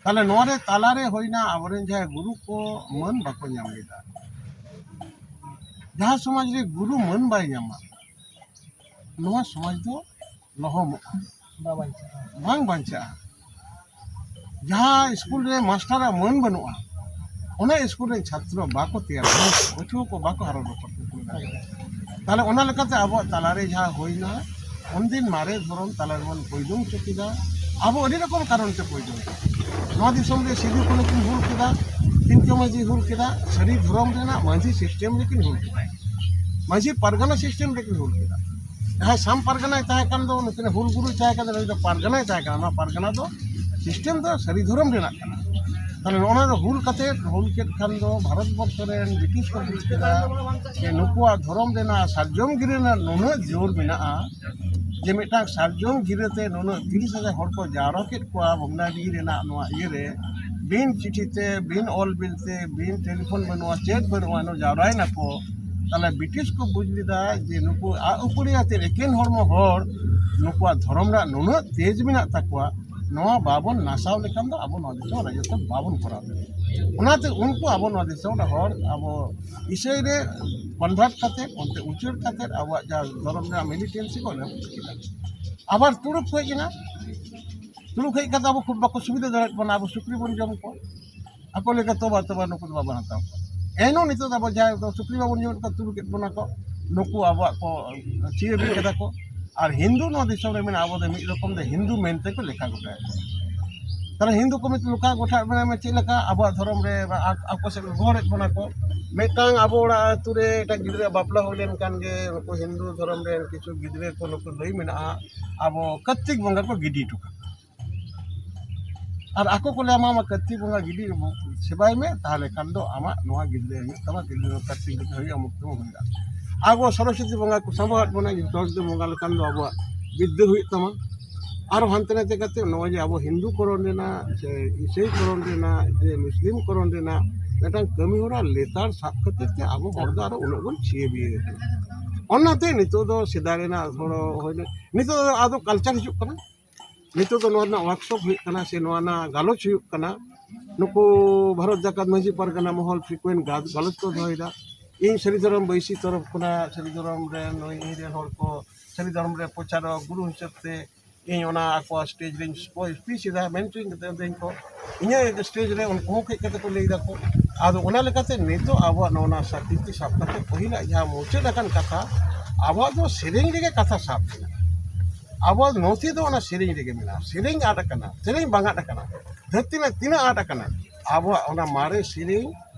ᱛᱟᱦᱞᱮ ᱱᱚᱣᱟ ᱨᱮ ᱛᱟᱞᱟᱨᱮ ᱦᱩᱭᱱᱟ, ᱟᱵᱚᱨᱮᱱ ᱡᱟᱦᱟᱸᱭ ᱜᱩᱨᱩ ᱠᱚ ᱢᱟᱹᱱ ᱵᱟᱠᱚ ᱧᱟᱢ ᱞᱮᱫᱟ᱾ ᱡᱟᱦᱟᱸ ᱥᱚᱢᱟᱡᱽ ᱨᱮ ᱜᱩᱨᱩ ᱢᱟᱹᱱ ᱵᱟᱭ ᱧᱟᱢᱟ, ᱱᱚᱣᱟ ᱥᱚᱢᱟᱡᱽ ᱫᱚ ᱞᱚᱦᱚᱢᱚᱜᱼᱟ, ᱵᱟᱝ ᱵᱟᱧᱪᱟᱜᱼᱟ᱾ ᱵᱟᱝ ᱵᱟᱧᱪᱟᱜᱼᱟ᱾ ᱡᱟᱦᱟᱸ ᱥᱠᱩᱞ ᱨᱮ ᱢᱟᱥᱴᱟᱨᱟᱜ ᱢᱟᱹᱱ ᱵᱟᱹᱱᱩᱜᱼᱟ, ᱚᱱᱟ ᱥᱠᱩᱞ ᱨᱮᱱ ᱪᱷᱟᱛᱨᱚ ᱵᱟᱠᱚ ᱛᱮᱭᱟᱨ ᱫᱟᱲᱮᱭᱟᱜᱼᱟ, ᱯᱟᱹᱴᱷᱩᱣᱟᱹ ᱠᱚ ᱵᱟᱠᱚ ᱦᱟᱨᱟ ᱨᱟᱠᱟᱵ ᱫᱟᱲᱮᱭᱟᱜᱼᱟ᱾ ᱛᱟᱦᱞᱮ ᱚᱱᱟ ᱞᱮᱠᱟᱛᱮ ᱟᱵᱚᱣᱟᱜ ᱛᱟᱞᱟᱨᱮ ᱡᱟᱦᱟᱸ ᱦᱩᱭᱱᱟ, ᱩᱱᱫᱤᱱ ᱢᱟᱨᱮ ᱫᱷᱚᱨᱚᱢ ᱛᱟᱞᱟ ᱨᱮᱵᱚᱱ ᱯᱚᱭᱫᱩᱝ ᱦᱚᱪᱚ ᱠᱮᱫᱟ᱾ ᱟᱵᱚ ᱟᱹᱰᱤ ᱨᱚᱠᱚᱢ ᱠᱟᱨᱚᱱ ᱛᱮ ᱯᱚᱭᱫᱩᱝ ᱠᱮᱫᱟ᱾ ᱱᱚᱣᱟ ᱫᱤᱥᱚᱢ ᱨᱮ ᱥᱤᱫᱩ ᱠᱟᱹᱱᱦᱩ ᱠᱤᱱ ᱦᱩᱞ ᱠᱮᱫᱟ, ᱛᱤᱞᱠᱟᱹ ᱢᱟᱹᱡᱷᱤ ᱦᱩᱞ ᱠᱮᱫᱟ, ᱥᱟᱹᱨᱤ ᱫᱷᱚᱨᱚᱢ ᱨᱮᱱᱟᱜ ᱢᱟᱹᱡᱷᱤ ᱥᱤᱥᱴᱮᱢ ᱨᱮᱠᱤᱱ ᱦᱩᱞ ᱠᱮᱫᱟ᱾ ᱢᱟᱹᱡᱷᱤ ᱯᱟᱨᱜᱟᱱᱟ ᱥᱤᱥᱴᱮᱢ ᱨᱮᱠᱤᱱ ᱦᱩᱞ ᱠᱮᱫᱟ᱾ ᱡᱟᱦᱟᱸᱭ ᱥᱟᱢ ᱯᱟᱨᱜᱟᱱᱟᱭ ᱛᱟᱦᱮᱸ ᱠᱟᱱ ᱫᱚ, ᱱᱩᱠᱤᱱ ᱦᱩᱞ ᱜᱩᱨᱩᱭ ᱛᱟᱦᱮᱸ ᱠᱟᱱ ᱫᱚ, ᱱᱩᱭ ᱫᱚ ᱯᱟᱨᱜᱟᱱᱟᱭ ᱛᱟᱦᱮᱸ ᱠᱟᱱᱟ᱾ ᱱᱚᱣᱟ ᱯᱟᱨᱜᱟᱱᱟ ᱫᱚ ᱥᱤᱥᱴᱮᱢ ᱫᱚ ᱥᱟᱹᱨᱤ ᱫᱷᱚᱨᱚᱢ ᱨᱮᱱᱟᱜ ᱠᱟᱱᱟ᱾ ᱛᱟᱦᱞᱮ ᱱᱚᱜᱼᱚ ᱱᱚᱣᱟ ᱫᱚ ᱦᱩᱞ ᱠᱟᱛᱮ, ᱦᱩᱞ ᱠᱮᱫ ᱠᱷᱟᱱ ᱫᱚ ᱵᱷᱟᱨᱚᱛ ᱵᱚᱨᱥᱚ ᱨᱮᱱ ᱵᱨᱤᱴᱤᱥ ᱠᱚ ᱵᱩᱡᱽ ᱠᱮᱫᱟ ᱡᱮ ᱱᱩᱠᱩᱣᱟᱜ ᱫᱷᱚᱨᱚᱢ ᱨᱮᱱᱟᱜ, ᱥᱟᱨᱡᱚᱢ ᱜᱤᱨᱟᱹ ᱨᱮᱱᱟᱜ ᱱᱩᱱᱟᱹᱜ ᱡᱳᱨ ᱢᱮᱱᱟᱜᱼᱟ, ᱡᱮ ᱢᱤᱫᱴᱟᱝ ᱥᱟᱨᱡᱚᱢ ᱜᱤᱨᱟᱹ ᱛᱮ ᱱᱩᱱᱟᱹᱜ ᱛᱤᱨᱤᱥ ᱦᱟᱡᱟᱨ ᱦᱚᱲ ᱠᱚ ᱡᱟᱣᱨᱟ ᱠᱮᱫ ᱠᱚᱣᱟ ᱵᱷᱚᱜᱽᱱᱟᱰᱤᱦᱤ ᱨᱮᱱᱟᱜ ᱱᱚᱣᱟ ᱤᱭᱟᱹ ᱨᱮ, ᱵᱤᱱ ᱪᱤᱴᱷᱤ ᱛᱮ, ᱵᱤᱱ ᱚᱞ ᱵᱤᱞ ᱛᱮ, ᱵᱤᱱ ᱴᱮᱞᱤᱯᱷᱳᱱ ᱵᱟᱹᱱᱩᱜᱼᱟ, ᱪᱮᱫ ᱵᱟᱹᱱᱩᱜᱼᱟ, ᱱᱚᱣᱟ ᱡᱟᱣᱨᱟᱭᱮᱱᱟᱠᱚ᱾ ᱛᱟᱦᱞᱮ ᱵᱨᱤᱴᱤᱥ ᱠᱚ ᱵᱩᱡᱽ ᱞᱮᱫᱟ ᱡᱮ ᱱᱩᱠᱩ ᱟᱜ ᱩᱯᱟᱹᱲᱤ ᱟᱛᱮ ᱮᱠᱮᱱ ᱦᱚᱲᱢᱚ ᱦᱚᱲ, ᱱᱩᱠᱩᱣᱟᱜ ᱫᱷᱚᱨᱚᱢ ᱨᱮᱱᱟᱜ ᱱᱩᱱᱟᱹᱜ ᱛᱮᱡᱽ ᱢᱮᱱᱟᱜ ᱛᱟᱠᱚᱣᱟ, ᱱᱚᱣᱟ ᱵᱟᱵᱚᱱ ᱱᱟᱥᱟᱣ ᱞᱮᱠᱷᱟᱱ ᱫᱚ ᱟᱵᱚ ᱱᱚᱣᱟ ᱫᱤᱥᱚᱢ ᱨᱟᱡᱚᱛᱛᱚ ᱵᱟᱵᱚᱱ ᱠᱚᱨᱟᱣ ᱫᱟᱲᱮᱭᱟᱜᱼᱟ᱾ ᱚᱱᱟᱛᱮ ᱩᱱᱠᱩ ᱟᱵᱚ ᱱᱚᱣᱟ ᱫᱤᱥᱚᱢ ᱨᱮ ᱦᱚᱲ ᱟᱵᱚ ᱤᱥᱟᱹᱭ ᱨᱮ ᱠᱚᱱᱵᱷᱟᱨᱴ ᱠᱟᱛᱮ, ᱚᱱᱛᱮ ᱩᱪᱟᱹᱲ ᱠᱟᱛᱮ ᱟᱵᱚᱣᱟᱜ ᱡᱟᱦᱟᱸ ᱫᱷᱚᱨᱚᱢ ᱨᱮᱱᱟᱜ ᱢᱤᱞᱤᱴᱮᱱᱥᱤ ᱠᱚ ᱮᱦᱚᱵ ᱠᱮᱫᱟ᱾ ᱟᱵᱟᱨ ᱛᱩᱲᱩᱠ ᱠᱚ ᱦᱮᱡ ᱮᱱᱟ᱾ ᱛᱩᱲᱩᱠ ᱦᱮᱡ ᱠᱟᱛᱮ ᱟᱵᱚ ᱠᱷᱩᱵ ᱵᱟᱠᱚ ᱥᱩᱵᱤᱫᱷᱟ ᱫᱟᱲᱮᱭᱟᱜ ᱵᱚᱱᱟ, ᱟᱵᱚ ᱥᱩᱠᱨᱤ ᱵᱚᱱ ᱡᱚᱢ ᱠᱚᱣᱟ᱾ ᱟᱠᱚ ᱞᱟᱹᱭ ᱠᱟᱫᱟ, "ᱛᱚᱵᱟ, ᱛᱚᱵᱟ, ᱱᱩᱠᱩ ᱫᱚ ᱵᱟᱵᱚᱱ ᱦᱟᱛᱟᱣ ᱠᱚᱣᱟ᱾" ᱮᱱᱦᱚᱸ ᱱᱤᱛᱚᱜ ᱫᱚ ᱟᱵᱚ ᱡᱟᱦᱟᱸᱭ ᱫᱚ ᱥᱩᱠᱨᱤ ᱵᱟᱵᱚᱱ ᱡᱚᱢᱮᱫ ᱠᱚᱣᱟ, ᱛᱩᱲᱩᱠ ᱮᱫ ᱵᱚᱱᱟ ᱠᱚ, ᱱᱩᱠᱩ ᱟᱵᱚᱣᱟᱜ ᱠᱚ ᱪᱤᱭᱟᱹ ᱵᱤᱨ ᱠᱟᱫᱟ ᱠᱚ᱾ ᱟᱨ ᱦᱤᱱᱫᱩ ᱱᱚᱣᱟ ᱫᱤᱥᱚᱢ ᱨᱮ ᱢᱮᱱᱟᱜᱼᱟ, ᱟᱵᱚ ᱫᱚ ᱢᱤᱫ ᱨᱚᱠᱚᱢ ᱫᱚ ᱦᱤᱱᱫᱩ ᱢᱮᱱᱛᱮ ᱠᱚ ᱞᱮᱠᱷᱟ ᱜᱚᱴᱟᱭᱮᱫ ᱵᱚᱱᱟ᱾ ᱛᱟᱦᱞᱮ ᱦᱤᱱᱫᱩ ᱠᱚ ᱢᱤᱫ ᱞᱮᱠᱷᱟ ᱜᱚᱴᱟ ᱢᱮᱱᱟ ᱪᱮᱫ ᱞᱮᱠᱟ? ᱟᱵᱚᱣᱟᱜ ᱫᱷᱚᱨᱚᱢ ᱨᱮ ᱟᱠ-, ᱟᱠᱚ ᱥᱮᱫ ᱠᱚ ᱜᱚᱦᱚᱲᱮᱫ ᱵᱚᱱᱟ ᱠᱚ᱾ ᱢᱤᱫᱴᱟᱝ ᱟᱵᱚ ᱚᱲᱟᱜ ᱟᱹᱛᱩ ᱨᱮ ᱮᱴᱟᱜ ᱜᱤᱫᱽᱨᱟᱹ ᱵᱟᱯᱞᱟ ᱦᱩᱭ ᱞᱮᱱᱠᱷᱟᱱ ᱜᱮ ᱱᱩᱠᱩ ᱦᱤᱱᱫᱩ ᱫᱷᱚᱨᱚᱢ ᱨᱮᱱ ᱠᱤᱪᱷᱩ ᱜᱤᱫᱽᱨᱟᱹ ᱠᱚ ᱱᱩᱠᱩ ᱞᱟᱹᱭ ᱢᱮᱱᱟᱜᱼᱟ, ᱟᱵᱚ ᱠᱟᱨᱛᱤᱠ ᱵᱚᱸᱜᱟ ᱠᱚ ᱜᱤᱰᱤ ᱦᱚᱴᱚ ᱠᱟᱜᱼᱟ᱾ ᱟᱨ ᱟᱠᱚ ᱠᱚ ᱞᱟᱹᱭᱟ, "ᱟᱢ ᱟᱢᱟᱜ ᱠᱟᱹᱨᱛᱤ ᱵᱚᱸᱜᱟ ᱜᱤᱰᱤ ᱥᱮᱵᱟᱭ ᱢᱮ, ᱛᱟᱦᱚᱞᱮ ᱠᱷᱟᱱ ᱫᱚ ᱟᱢᱟᱜ ᱱᱚᱣᱟ ᱜᱤᱫᱽᱨᱟᱹ ᱦᱩᱭᱩᱜ ᱛᱟᱢᱟ, ᱜᱤᱫᱽᱨᱟᱹ ᱠᱟᱹᱨᱛᱤ ᱞᱮᱠᱟ ᱦᱩᱭᱩᱜᱼᱟ, ᱢᱩᱠᱛᱤ ᱦᱚᱸ ᱦᱩᱭᱩᱜᱼᱟ᱾" ᱟᱵᱚ ᱥᱚᱨᱚᱥᱚᱛᱤ ᱵᱚᱸᱜᱟ ᱠᱚ ᱥᱟᱸᱵᱟᱣᱟᱫ ᱵᱚᱱᱟ, ᱡᱮ ᱥᱚᱨᱚᱥᱚᱛᱤ ᱵᱚᱸᱜᱟ ᱞᱮᱠᱷᱟᱱ ᱫᱚ ᱟᱵᱚᱣᱟᱜ ᱵᱤᱫᱽᱫᱟᱹ ᱦᱩᱭᱩᱜ ᱛᱟᱢᱟ᱾ ᱟᱨᱚ ᱦᱟᱱᱛᱮ ᱱᱟᱛᱮ ᱠᱟᱛᱮ ᱱᱚᱜᱼᱚᱭ ᱡᱮ ᱟᱵᱚ ᱦᱤᱱᱫᱩ ᱠᱚᱨᱚᱱ ᱨᱮᱱᱟᱜ, ᱥᱮ ᱤᱥᱟᱹᱭ ᱠᱚᱨᱚᱱ ᱨᱮᱱᱟᱜ, ᱡᱮ ᱢᱩᱥᱞᱤᱢ ᱠᱚᱨᱚᱱ ᱨᱮᱱᱟᱜ ᱢᱤᱫᱴᱟᱝ ᱠᱟᱹᱢᱤ ᱦᱚᱨᱟ ᱞᱮᱛᱟᱲ ᱥᱟᱵ ᱠᱷᱟᱹᱛᱤᱨ ᱛᱮ ᱟᱵᱚ ᱦᱚᱲ ᱫᱚ ᱟᱨᱚ ᱩᱱᱟᱹᱜ ᱵᱚᱱ ᱪᱷᱤᱭᱟᱹ ᱵᱤᱭᱟᱹ ᱟᱠᱟᱱᱟ᱾ ᱚᱱᱟᱛᱮ ᱱᱤᱛᱚᱜ ᱫᱚ ᱥᱮᱫᱟᱭ ᱨᱮᱱᱟᱜ ᱦᱚᱲ ᱦᱩᱭ ᱞᱮ-, ᱱᱤᱛᱚᱜ ᱫᱚ ᱟᱫᱚ ᱠᱟᱞᱪᱟᱨ ᱦᱤᱡᱩᱜ ᱠᱟᱱᱟ᱾ ᱱᱤᱛᱚᱜ ᱫᱚ ᱱᱚᱣᱟ ᱨᱮᱱᱟᱜ ᱣᱟᱨᱠᱥᱚᱯ ᱦᱩᱭᱩᱜ ᱠᱟᱱᱟ, ᱥᱮ ᱱᱚᱣᱟ ᱨᱮᱱᱟᱜ ᱜᱟᱞᱚᱪ ᱦᱩᱭᱩᱜ ᱠᱟᱱᱟ᱾ ᱱᱩᱠᱩ ᱵᱷᱟᱨᱚᱛ ᱡᱟᱠᱟᱛ ᱢᱟᱹᱡᱷᱤ ᱯᱟᱨᱜᱟᱱᱟ ᱢᱚᱦᱚᱞ ᱯᱷᱨᱤᱠᱩᱭᱮᱱᱴ ᱜᱟ-, ᱜᱟᱞᱚᱪ ᱠᱚ ᱫᱚᱦᱚᱭᱮᱫᱟ᱾ ᱤᱧ ᱥᱟᱹᱨᱤ ᱫᱷᱚᱨᱚᱢ ᱵᱟᱹᱭᱥᱤ ᱛᱚᱨᱚᱯ ᱠᱷᱚᱱᱟᱜ ᱥᱟᱹᱨᱤ ᱫᱷᱚᱨᱚᱢ ᱨᱮ ᱱᱩᱭ ᱤᱧ ᱨᱮᱱ ᱦᱚᱲ ᱠᱚ ᱥᱟᱹᱨᱤ ᱫᱷᱚᱨᱚᱢ ᱨᱮ ᱯᱨᱚᱪᱟᱨᱚᱜ ᱜᱩᱨᱩ ᱦᱤᱥᱟᱹᱵ ᱛᱮ ᱤᱧ ᱚᱱᱟ ᱟᱠᱚᱣᱟᱜ ᱥᱴᱮᱡᱽ ᱨᱮᱧ ᱥᱯᱤᱪ ᱮᱫᱟ, ᱢᱮᱱ ᱦᱚᱪᱚᱧ ᱠᱟᱛᱮ ᱤᱧ ᱠᱚ, ᱤᱧᱟᱹᱜ ᱥᱴᱮᱡᱽ ᱨᱮ ᱩᱱᱠᱩ ᱦᱚᱸ ᱦᱮᱡ ᱠᱟᱛᱮ ᱠᱚ ᱞᱟᱹᱭ ᱫᱟᱠᱚ᱾ ᱟᱫᱚ ᱚᱱᱟ ᱞᱮᱠᱟᱛᱮ ᱱᱤᱛᱚᱜ ᱟᱵᱚᱣᱟᱜ ᱱᱚᱣᱟ ᱥᱟᱠᱨᱤᱛᱤ ᱥᱟᱵ ᱠᱟᱛᱮ ᱯᱟᱹᱦᱤᱞᱟᱜ ᱡᱟᱦᱟᱸ ᱢᱩᱪᱟᱹᱫ ᱟᱠᱟᱱ ᱠᱟᱛᱷᱟ, ᱟᱵᱚᱣᱟᱜ ᱫᱚ ᱥᱮᱨᱮᱧ ᱨᱮᱜᱮ ᱠᱟᱛᱷᱟ ᱥᱟᱵ ᱢᱮᱱᱟᱜᱼᱟ᱾ ᱟᱵᱚᱣᱟᱜ ᱱᱚᱛᱷᱤ ᱫᱚ ᱚᱱᱟ ᱥᱮᱨᱮᱧ ᱨᱮᱜᱮ ᱢᱮᱱᱟᱜᱼᱟ᱾ ᱥᱮᱨᱮᱧ ᱟᱫ ᱟᱠᱟᱱᱟ, ᱥᱮᱨᱮᱧ ᱵᱟᱝ ᱟᱫ ᱟᱠᱟᱱᱟ᱾ ᱫᱷᱟᱹᱨᱛᱤ ᱨᱮ ᱛᱤᱱᱟᱹᱜ ᱟᱫ ᱟᱠᱟᱱᱟ, ᱟᱵᱚᱣᱟᱜ ᱚᱱᱟ ᱢᱟᱨᱮ ᱥᱮᱨᱮᱧ,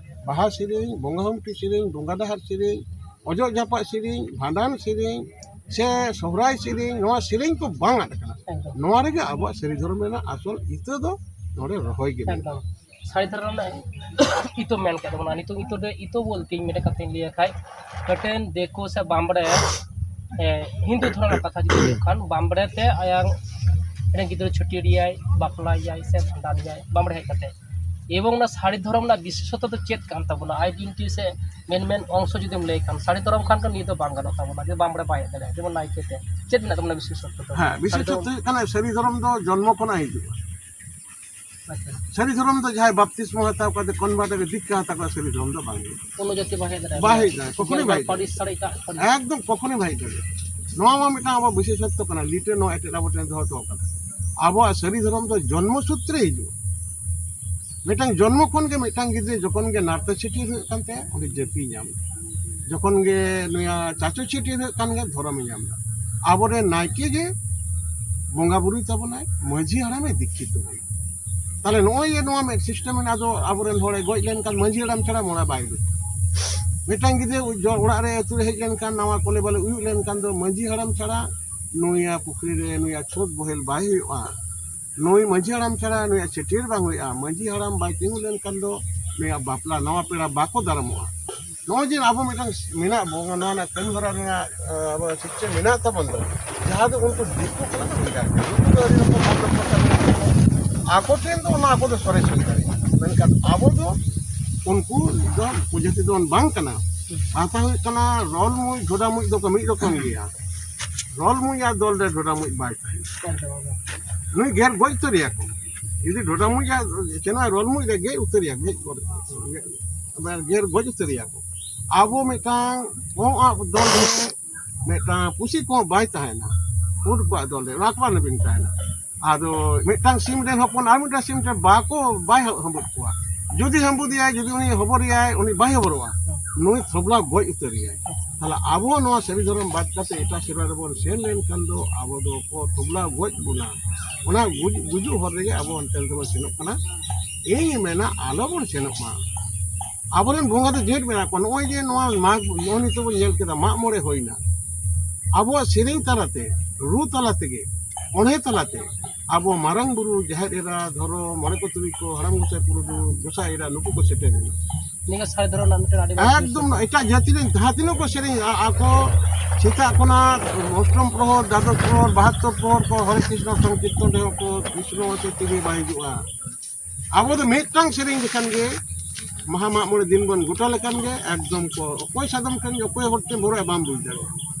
ᱵᱟᱦᱟ ᱥᱮᱨᱮᱧ, ᱵᱚᱸᱜᱟ ᱦᱩᱢᱴᱤ ᱥᱮᱨᱮᱧ, ᱵᱚᱸᱜᱟ ᱰᱟᱦᱟᱨ ᱥᱮᱨᱮᱧ, ᱚᱡᱚᱜ ᱡᱟᱯᱟᱜ ᱥᱮᱨᱮᱧ, ᱵᱷᱟᱸᱰᱟᱱ ᱥᱮᱨᱮᱧ, ᱥᱮ ᱥᱚᱦᱨᱟᱭ ᱥᱮᱨᱮᱧ, ᱱᱚᱣᱟ ᱥᱮᱨᱮᱧ ᱠᱚ ᱵᱟᱝ ᱟᱫ ᱠᱟᱱᱟ᱾ ᱮᱠᱫᱚᱢ᱾ ᱱᱚᱣᱟ ᱨᱮᱜᱮ ᱟᱵᱚᱣᱟᱜ ᱥᱟᱹᱨᱤ ᱫᱷᱚᱨᱚᱢ ᱨᱮᱱᱟᱜ ᱟᱥᱚᱞ ᱤᱛᱟᱹ ᱫᱚ ᱱᱚᱰᱮ ᱨᱚᱦᱚᱭ ᱜᱮ ᱢᱮᱱᱟᱜᱼᱟ᱾ ᱮᱠᱫᱚᱢ᱾ ᱥᱟᱹᱨᱤ ᱫᱷᱚᱨᱚᱢ ᱨᱮᱱᱟᱜ ᱤᱛᱟᱹ ᱢᱮᱱ ᱠᱮᱫ ᱛᱟᱵᱚᱱᱟ᱾ ᱱᱤᱛᱚᱜ ᱤᱛᱟᱹ ᱫᱚ, ᱤᱛᱟᱹ ᱵᱚᱞᱛᱮ ᱤᱧ ᱢᱤᱫᱴᱮᱱ ᱠᱟᱛᱷᱟᱧ ᱞᱟᱹᱭᱟ ᱠᱷᱟᱡ, ᱢᱤᱫᱴᱮᱱ ᱫᱤᱠᱩ ᱥᱮ ᱵᱟᱢᱵᱽᱲᱮ, ᱮ, ᱦᱤᱱᱫᱩ ᱫᱷᱚᱨᱚᱢ ᱨᱮᱱᱟᱜ ᱠᱟᱛᱷᱟ ᱡᱩᱫᱤ ᱦᱩᱭᱩᱜ ᱠᱷᱟᱱ, ᱵᱟᱢᱵᱽᱲᱮ ᱛᱮ ᱟᱭᱟᱝ ᱢᱤᱫᱴᱮᱱ ᱜᱤᱫᱽᱨᱟᱹ ᱪᱷᱟᱹᱴᱭᱟᱹᱨ ᱮᱭᱟᱭ, ᱵᱟᱯᱞᱟᱭᱟᱭ ᱥᱮ ᱵᱷᱟᱸᱰᱟᱱ ᱮᱭᱟᱭ ᱵᱟᱢᱵᱽᱲᱮ ᱦᱮᱡ ᱠᱟᱛᱮ᱾ ᱮᱵᱚᱝ ᱚᱱᱟ ᱥᱟᱹᱨᱤ ᱫᱷᱚᱨᱚᱢ ᱨᱮᱱᱟᱜ ᱵᱤᱥᱮᱥᱚᱛᱚ ᱫᱚ ᱪᱮᱫ ᱠᱟᱱ ᱛᱟᱵᱚᱱᱟ? ᱟᱭᱰᱮᱱᱴᱤᱴᱤ ᱥᱮ ᱢᱮᱱ ᱢᱮᱱ ᱚᱝᱥᱚ ᱡᱩᱫᱤᱢ ᱞᱟᱹᱭ ᱠᱷᱟᱱ, ᱥᱟᱹᱨᱤ ᱫᱷᱚᱨᱚᱢ ᱠᱷᱟᱱ ᱫᱚ ᱱᱤᱭᱟᱹ ᱫᱚ ᱵᱟᱝ ᱜᱟᱱᱚᱜ ᱛᱟᱵᱚᱱᱟ ᱡᱮ ᱵᱟᱢᱵᱽᱲᱮ ᱵᱟᱭ ᱦᱮᱡ ᱫᱟᱲᱮᱭᱟᱜᱼᱟ, ᱡᱮᱢᱚᱱ ᱱᱟᱭᱠᱮ ᱛᱮ᱾ ᱪᱮᱫ ᱢᱮᱱᱟᱜ ᱛᱟᱵᱚᱱᱟ ᱵᱤᱥᱮᱥᱚᱛᱚ ᱫᱚ? ᱦᱮᱸ, ᱥᱟᱹᱨᱤ ᱵᱤᱥᱮᱥᱚᱛᱚ ᱫᱷᱚᱨᱚᱢ ᱦᱩᱭᱩᱜ ᱠᱟᱱᱟ ᱥᱟᱹᱨᱤ ᱫᱷᱚᱨᱚᱢ ᱫᱚ ᱡᱚᱱᱢᱚ ᱠᱷᱚᱱᱟᱜ ᱦᱤᱡᱩᱜᱼᱟ᱾ ᱟᱪᱪᱷᱟ᱾ ᱥᱟᱹᱨᱤ ᱫᱷᱚᱨᱚᱢ ᱫᱚ ᱡᱟᱦᱟᱸᱭ ᱵᱟᱯᱛᱤᱥᱢᱚ ᱦᱟᱛᱟᱣ ᱠᱟᱛᱮ convert ᱠᱟᱛᱮ ᱫᱤᱠᱠᱷᱟ ᱦᱟᱛᱟᱣ ᱠᱟᱛᱮ ᱥᱟᱹᱨᱤ ᱫᱷᱚᱨᱚᱢ ᱫᱚ ᱵᱟᱝ ᱦᱩᱭᱩᱜᱼᱟ᱾ ᱚᱱᱱᱚ ᱡᱟᱹᱛᱤ ᱵᱟᱭ ᱦᱮᱡ ᱫᱟᱲᱮᱭᱟᱜᱼᱟ᱾ ᱵᱟᱭ ᱦᱮᱡ ᱫᱟᱲᱮᱭᱟᱜᱼᱟ, ᱠᱚᱠᱷᱚᱱᱳ ᱡᱮ ᱵᱟᱭ ᱦᱮᱡ ᱯᱟᱹᱨᱤᱥ ᱫᱟᱲᱮᱭᱟᱜᱼᱟ᱾ ᱪᱷᱟᱲᱟ ᱮᱴᱟᱜ ᱯᱟᱹᱨᱤᱥ᱾ ᱮᱠᱫᱚᱢ ᱠᱚᱠᱷᱚᱱᱳ ᱵᱟᱭ ᱦᱮᱡ ᱫᱟᱲᱮᱭᱟᱜᱼᱟ᱾ ᱱᱚᱣᱟ ᱢᱟ ᱢᱤᱫᱴᱟᱝ ᱟᱵᱚ ᱵᱤᱥᱮᱥᱚᱛᱛᱚ ᱠᱟᱱᱟ, ᱞᱤᱴᱟᱹ ᱱᱚᱣᱟ ᱮᱴᱮᱫ ᱟᱵᱚ ᱴᱷᱮᱱ ᱫᱚᱦᱚ ᱦᱚᱴᱚ ᱠᱟᱱᱟ᱾ ᱟᱵᱚᱣᱟᱜ ᱥᱟᱹᱨᱤ ᱫᱷᱚᱨᱚᱢ ᱫᱚ ᱡᱚᱱᱢᱚ ᱥᱩᱛᱨᱮ ᱦᱤᱡᱩᱜᱼᱟ᱾ ᱢᱤᱫᱴᱟᱝ ᱡᱚᱱᱢᱚ ᱠᱷᱚᱱ ᱜᱮ ᱢᱤᱫᱴᱟᱝ ᱜᱤᱫᱽᱨᱟᱹ ᱡᱚᱠᱷᱚᱱ ᱜᱮ ᱱᱟᱨᱛᱮ ᱪᱷᱟᱹᱴᱭᱟᱹᱨ ᱦᱩᱭᱩᱜ ᱠᱟᱱ ᱛᱟᱭᱟ, ᱩᱱᱤ ᱡᱟᱹᱛᱤᱭ ᱧᱟᱢ ᱮᱫᱟ᱾ ᱡᱚᱠᱷᱚᱱ ᱜᱮ ᱱᱩᱭᱟ ᱪᱟᱪᱚ ᱪᱷᱟᱹᱴᱭᱟᱹᱨ ᱦᱩᱭᱩᱜ ᱠᱟᱱ ᱜᱮ ᱫᱷᱚᱨᱚᱢᱮ ᱧᱟᱢ ᱮᱫᱟ᱾ ᱟᱵᱚᱨᱮᱱ ᱱᱟᱭᱠᱮ ᱜᱮ ᱵᱚᱸᱜᱟ ᱵᱩᱨᱩᱭ ᱛᱟᱵᱚᱱᱟᱭ, ᱢᱟᱹᱡᱷᱤ ᱦᱟᱲᱟᱢᱮ ᱫᱤᱠᱠᱷᱤᱛ ᱛᱟᱵᱚᱱᱟ᱾ ᱛᱟᱦᱞᱮ ᱱᱚᱜᱼᱚᱭ ᱡᱮ ᱱᱚᱣᱟ ᱢᱤᱫ system ᱢᱮᱱᱟᱜᱼᱟ, ᱟᱫᱚ ᱟᱵᱚᱨᱮᱱ ᱦᱚᱲᱮ ᱜᱚᱡ ᱞᱮᱱᱠᱷᱟᱱ ᱢᱟᱹᱡᱷᱤ ᱦᱟᱲᱟᱢ ᱪᱷᱟᱲᱟ ᱢᱚᱲᱟ ᱵᱟᱭ ᱩᱰᱩᱠ᱾ ᱢᱤᱫᱴᱟᱝ ᱜᱤᱫᱽᱨᱟᱹ ᱡᱚ-, ᱚᱲᱟᱜ ᱨᱮ ᱟᱹᱛᱩ ᱨᱮ ᱦᱮᱡ ᱞᱮᱱᱠᱷᱟᱱ ᱱᱟᱣᱟ ᱠᱚᱞᱮ ᱵᱟᱞᱮ ᱩᱭᱩᱜ ᱞᱮᱱᱠᱷᱟᱱ ᱫᱚ ᱢᱟᱹᱡᱷᱤ ᱦᱟᱲᱟᱢ ᱪᱷᱟᱲᱟ ᱱᱩᱭᱟ ᱯᱩᱠᱷᱨᱤ ᱨᱮ ᱱᱩᱭᱟ ᱪᱷᱩᱛ ᱵᱚᱦᱮᱞ ᱵᱟᱭ ᱦᱩᱭᱩᱜᱼᱟ᱾ ᱱᱩᱭ ᱢᱟᱹᱡᱷᱤ ᱦᱟᱲᱟᱢ ᱪᱷᱟᱲᱟ ᱱᱩᱭᱟᱜ ᱪᱷᱟᱹᱴᱭᱟᱹᱨ ᱵᱟᱝ ᱦᱩᱭᱩᱜᱼᱟ᱾ ᱢᱟᱹᱡᱷᱤ ᱦᱟᱲᱟᱢ ᱵᱟᱭ ᱛᱤᱸᱜᱩ ᱞᱮᱱᱠᱷᱟᱱ ᱫᱚ ᱱᱩᱭᱟᱜ ᱵᱟᱯᱞᱟ, ᱱᱟᱣᱟ ᱯᱮᱲᱟ ᱵᱟᱠᱚ ᱫᱟᱨᱟᱢᱚᱜᱼᱟ᱾ ᱱᱚᱜᱼᱚᱭ ᱡᱮ ᱟᱵᱚ ᱢᱤᱫᱴᱟᱝ ᱢᱮᱱᱟᱜ ᱵᱚᱱᱟ, ᱱᱚᱣᱟ ᱨᱮᱱᱟᱜ ᱠᱟᱹᱢᱤ ᱦᱚᱨᱟ ᱨᱮᱱᱟᱜ, ᱟᱸ, ᱟᱵᱚ system ᱢᱮᱱᱟᱜ ᱛᱟᱵᱚᱱ ᱫᱚ, ᱡᱟᱦᱟᱸ ᱫᱚ ᱩᱱᱠᱩ ᱫᱤᱠᱩ ᱠᱷᱚᱱᱟᱜ ᱫᱚ ᱵᱷᱮᱜᱟᱨ ᱜᱮᱭᱟ᱾ ᱩᱱᱠᱩ ᱫᱚ ᱟᱹᱰᱤ ᱨᱚᱠᱚᱢ ᱵᱷᱟᱵᱽ ᱨᱚᱠᱚᱢ ᱠᱟᱹᱢᱤ ᱠᱟᱱᱟ᱾ ᱟᱠᱚ ᱴᱷᱮᱱ ᱫᱚ ᱚᱱᱟ ᱟᱠᱚ ᱫᱚ ᱥᱚᱨᱮᱥ ᱦᱩᱭ ᱫᱟᱲᱮᱭᱟᱜᱼᱟ, ᱢᱮᱱᱠᱷᱟᱱ ᱟᱵᱚ ᱫᱚ ᱩᱱᱠᱩ ᱫᱚ ᱩᱯᱚᱡᱟᱹᱛᱤ ᱫᱚᱵᱚᱱ ᱵᱟᱝ ᱠᱟᱱᱟ᱾ ᱠᱟᱛᱷᱟ ᱦᱩᱭᱩᱜ ᱠᱟᱱᱟ, ᱨᱚᱞ ᱢᱩᱸᱡ ᱰᱷᱚᱰᱟ ᱢᱩᱸᱡ ᱫᱚᱠᱚ ᱢᱤᱫ ᱨᱚᱠᱚᱢ ᱜᱮᱭᱟ᱾ ᱨᱚᱞ ᱢᱩᱸᱡ ᱟᱨ ᱫᱚᱞ ᱨᱮ ᱰᱷᱚᱰᱟ ᱢᱩᱸᱡ ᱵᱟᱭ ᱛᱟᱦᱮᱱᱟ᱾ ᱱᱩᱭ ᱜᱮᱨ ᱜᱚᱡ ᱩᱛᱟᱹᱨᱮᱭᱟ ᱠᱚ᱾ ᱡᱩᱫᱤ ᱰᱷᱚᱰᱟ ᱢᱩᱸᱡ ᱟᱨ ᱪᱮᱱᱟ ᱨᱚᱞ ᱢᱩᱸᱡ ᱨᱮ ᱜᱮᱡ ᱩᱛᱟᱹᱨᱮᱭᱟ, ᱜᱮᱡ ᱜᱚᱡ, ᱜᱮᱡ, ᱜᱮᱨ ᱜᱚᱡ ᱩᱛᱟᱹᱨᱮᱭᱟ ᱠᱚ᱾ ᱟᱵᱚ ᱢᱤᱫᱴᱟᱝ ᱠᱚᱸᱜ ᱟᱜ ᱫᱚᱞ ᱨᱮ ᱢᱤᱫᱴᱟᱝ ᱯᱩᱥᱤ ᱠᱚᱸᱜ ᱵᱟᱭ ᱛᱟᱦᱮᱱᱟ, ᱯᱩᱸᱰ ᱠᱚᱣᱟᱜ ᱫᱚᱞ ᱨᱮ ᱚᱱᱟ ᱠᱚ ᱵᱟᱝ ᱵᱤᱱ ᱛᱟᱦᱮᱱᱟ᱾ ᱟᱫᱚ ᱢᱤᱫᱴᱟᱝ ᱥᱤᱢ ᱨᱮᱱ ᱦᱚᱯᱚᱱ ᱟᱨ ᱢᱤᱫᱴᱟᱝ ᱥᱤᱢ ᱴᱷᱮᱱ ᱵᱟᱠᱚ, ᱵᱟᱭ ᱦᱟᱹᱵᱩᱫ ᱠᱚᱣᱟ᱾ ᱡᱩᱫᱤ ᱦᱟᱹᱵᱩᱫᱮᱭᱟᱭ, ᱡᱩᱫᱤ ᱩᱱᱤ ᱦᱚᱵᱚᱨᱮᱭᱟᱭ, ᱩᱱᱤ ᱵᱟᱭ ᱦᱚᱵᱚᱨᱚᱜᱼᱟ, ᱱᱩᱭ ᱛᱷᱚᱵᱞᱟ ᱜᱚᱡ ᱩᱛᱟᱹᱨᱮᱭᱟᱭ᱾ ᱛᱟᱦᱞᱮ ᱟᱵᱚ ᱱᱚᱣᱟ ᱥᱟᱹᱨᱤ ᱫᱷᱚᱨᱚᱢ ᱵᱟᱫ ᱠᱟᱛᱮ ᱮᱴᱟᱜ ᱥᱮᱨᱣᱟ ᱨᱮᱵᱚᱱ ᱥᱮᱱ ᱞᱮᱱᱠᱷᱟᱱ ᱫᱚ ᱟᱵᱚ ᱫᱚ ᱠᱚ ᱛᱷᱚᱵᱞᱟ ᱜᱚᱡ ᱵᱚᱱᱟ᱾ ᱚᱱᱟ ᱜᱩᱡ-, ᱜᱩᱡᱩᱜ ᱦᱚᱨ ᱨᱮᱜᱮ ᱟᱵᱚ ᱚᱱᱛᱮ ᱫᱚᱵᱚᱱ ᱥᱮᱱᱚᱜ ᱠᱟᱱᱟ᱾ ᱤᱧ ᱢᱮᱱᱟ ᱟᱞᱚ ᱵᱚᱱ ᱥᱮᱱᱚᱜ ᱢᱟ᱾ ᱟᱵᱚᱨᱮᱱ ᱵᱚᱸᱜᱟ ᱫᱚ ᱡᱮᱴ ᱢᱮᱱᱟᱜ ᱠᱚᱣᱟ᱾ ᱱᱚᱜᱼᱚᱭ ᱡᱮ ᱱᱚᱣᱟ ᱢᱟᱜᱽ, ᱱᱚᱜᱼᱚᱭ ᱱᱤᱛᱚᱜ ᱵᱚᱱ ᱧᱮᱞ ᱠᱮᱫᱟ, ᱢᱟᱜ ᱢᱚᱬᱮ ᱦᱩᱭᱱᱟ, ᱟᱵᱚᱣᱟᱜ ᱥᱮᱨᱮᱧ ᱛᱟᱞᱟᱛᱮ, ᱨᱩ ᱛᱟᱞᱟᱛᱮ, ᱚᱬᱦᱮ ᱛᱟᱞᱟᱛᱮ ᱟᱵᱚ ᱢᱟᱨᱟᱝ ᱵᱩᱨᱩ, ᱡᱟᱦᱮᱨ ᱮᱨᱟ, ᱫᱷᱚᱨᱚᱢ, ᱢᱚᱬᱮ ᱠᱚ ᱛᱩᱨᱩᱭ ᱠᱚ, ᱦᱟᱲᱟᱢ ᱜᱚᱸᱥᱟᱭ ᱯᱩᱨᱩᱫᱷᱩᱞ, ᱜᱚᱸᱥᱟᱭ ᱮᱨᱟ, ᱱᱩᱠᱩ ᱠᱚ ᱥᱮᱴᱮᱨ ᱮᱱᱟ᱾ ᱱᱤᱭᱟᱹ ᱥᱟᱹᱨᱤ ᱫᱷᱚᱨᱚᱢ ᱨᱮᱱᱟᱜ ᱢᱤᱫᱴᱮᱱ ᱟᱹᱰᱤ ᱢᱟᱨᱟᱝ ᱮᱠᱫᱚᱢ ᱮᱴᱟᱜ ᱡᱟᱹᱛᱤ ᱨᱮᱱ ᱡᱟᱦᱟᱸ ᱛᱤᱱᱟᱹᱜ ᱠᱚ ᱥᱮᱨᱮᱧ, ᱟ-, ᱟᱠᱚ ᱥᱮᱛᱟᱜ ᱠᱷᱚᱱᱟᱜ ᱚᱥᱴᱚᱢ ᱯᱨᱚᱦᱚᱨ, ᱫᱟᱫᱚᱥ ᱯᱨᱚᱦᱚᱨ, ᱵᱟᱦᱟᱛᱛᱚᱨ ᱯᱨᱚᱦᱚᱨ ᱠᱚ ᱦᱚᱨᱮ ᱠᱨᱤᱥᱱᱚ ᱥᱚᱝᱠᱤᱨᱛᱚᱱ ᱨᱮᱦᱚᱸ ᱠᱚ ᱠᱨᱤᱥᱱᱚ ᱟᱛᱮ ᱛᱮᱜᱮ ᱵᱟᱭ ᱦᱤᱡᱩᱜᱼᱟ᱾ ᱟᱵᱚ ᱫᱚ ᱢᱤᱫᱴᱟᱝ ᱥᱮᱨᱮᱧ ᱞᱮᱠᱷᱟᱱ ᱜᱮ ᱢᱟᱦᱟ ᱢᱟᱜ ᱢᱚᱬᱮ ᱫᱤᱱ ᱵᱚᱱ ᱜᱚᱴᱟ ᱞᱮᱠᱷᱟᱱ ᱜᱮ ᱮᱠᱫᱚᱢ ᱠᱚ ᱚᱠᱚᱭ ᱥᱟᱫᱚᱢ ᱴᱷᱮᱱ ᱚᱠᱚᱭ ᱦᱚᱲ ᱴᱷᱮᱱ ᱵᱷᱚᱨᱟᱜᱼᱟ ᱵᱟᱢ ᱵᱩᱡᱽ ᱫᱟᱲᱮᱭᱟᱜᱼᱟ᱾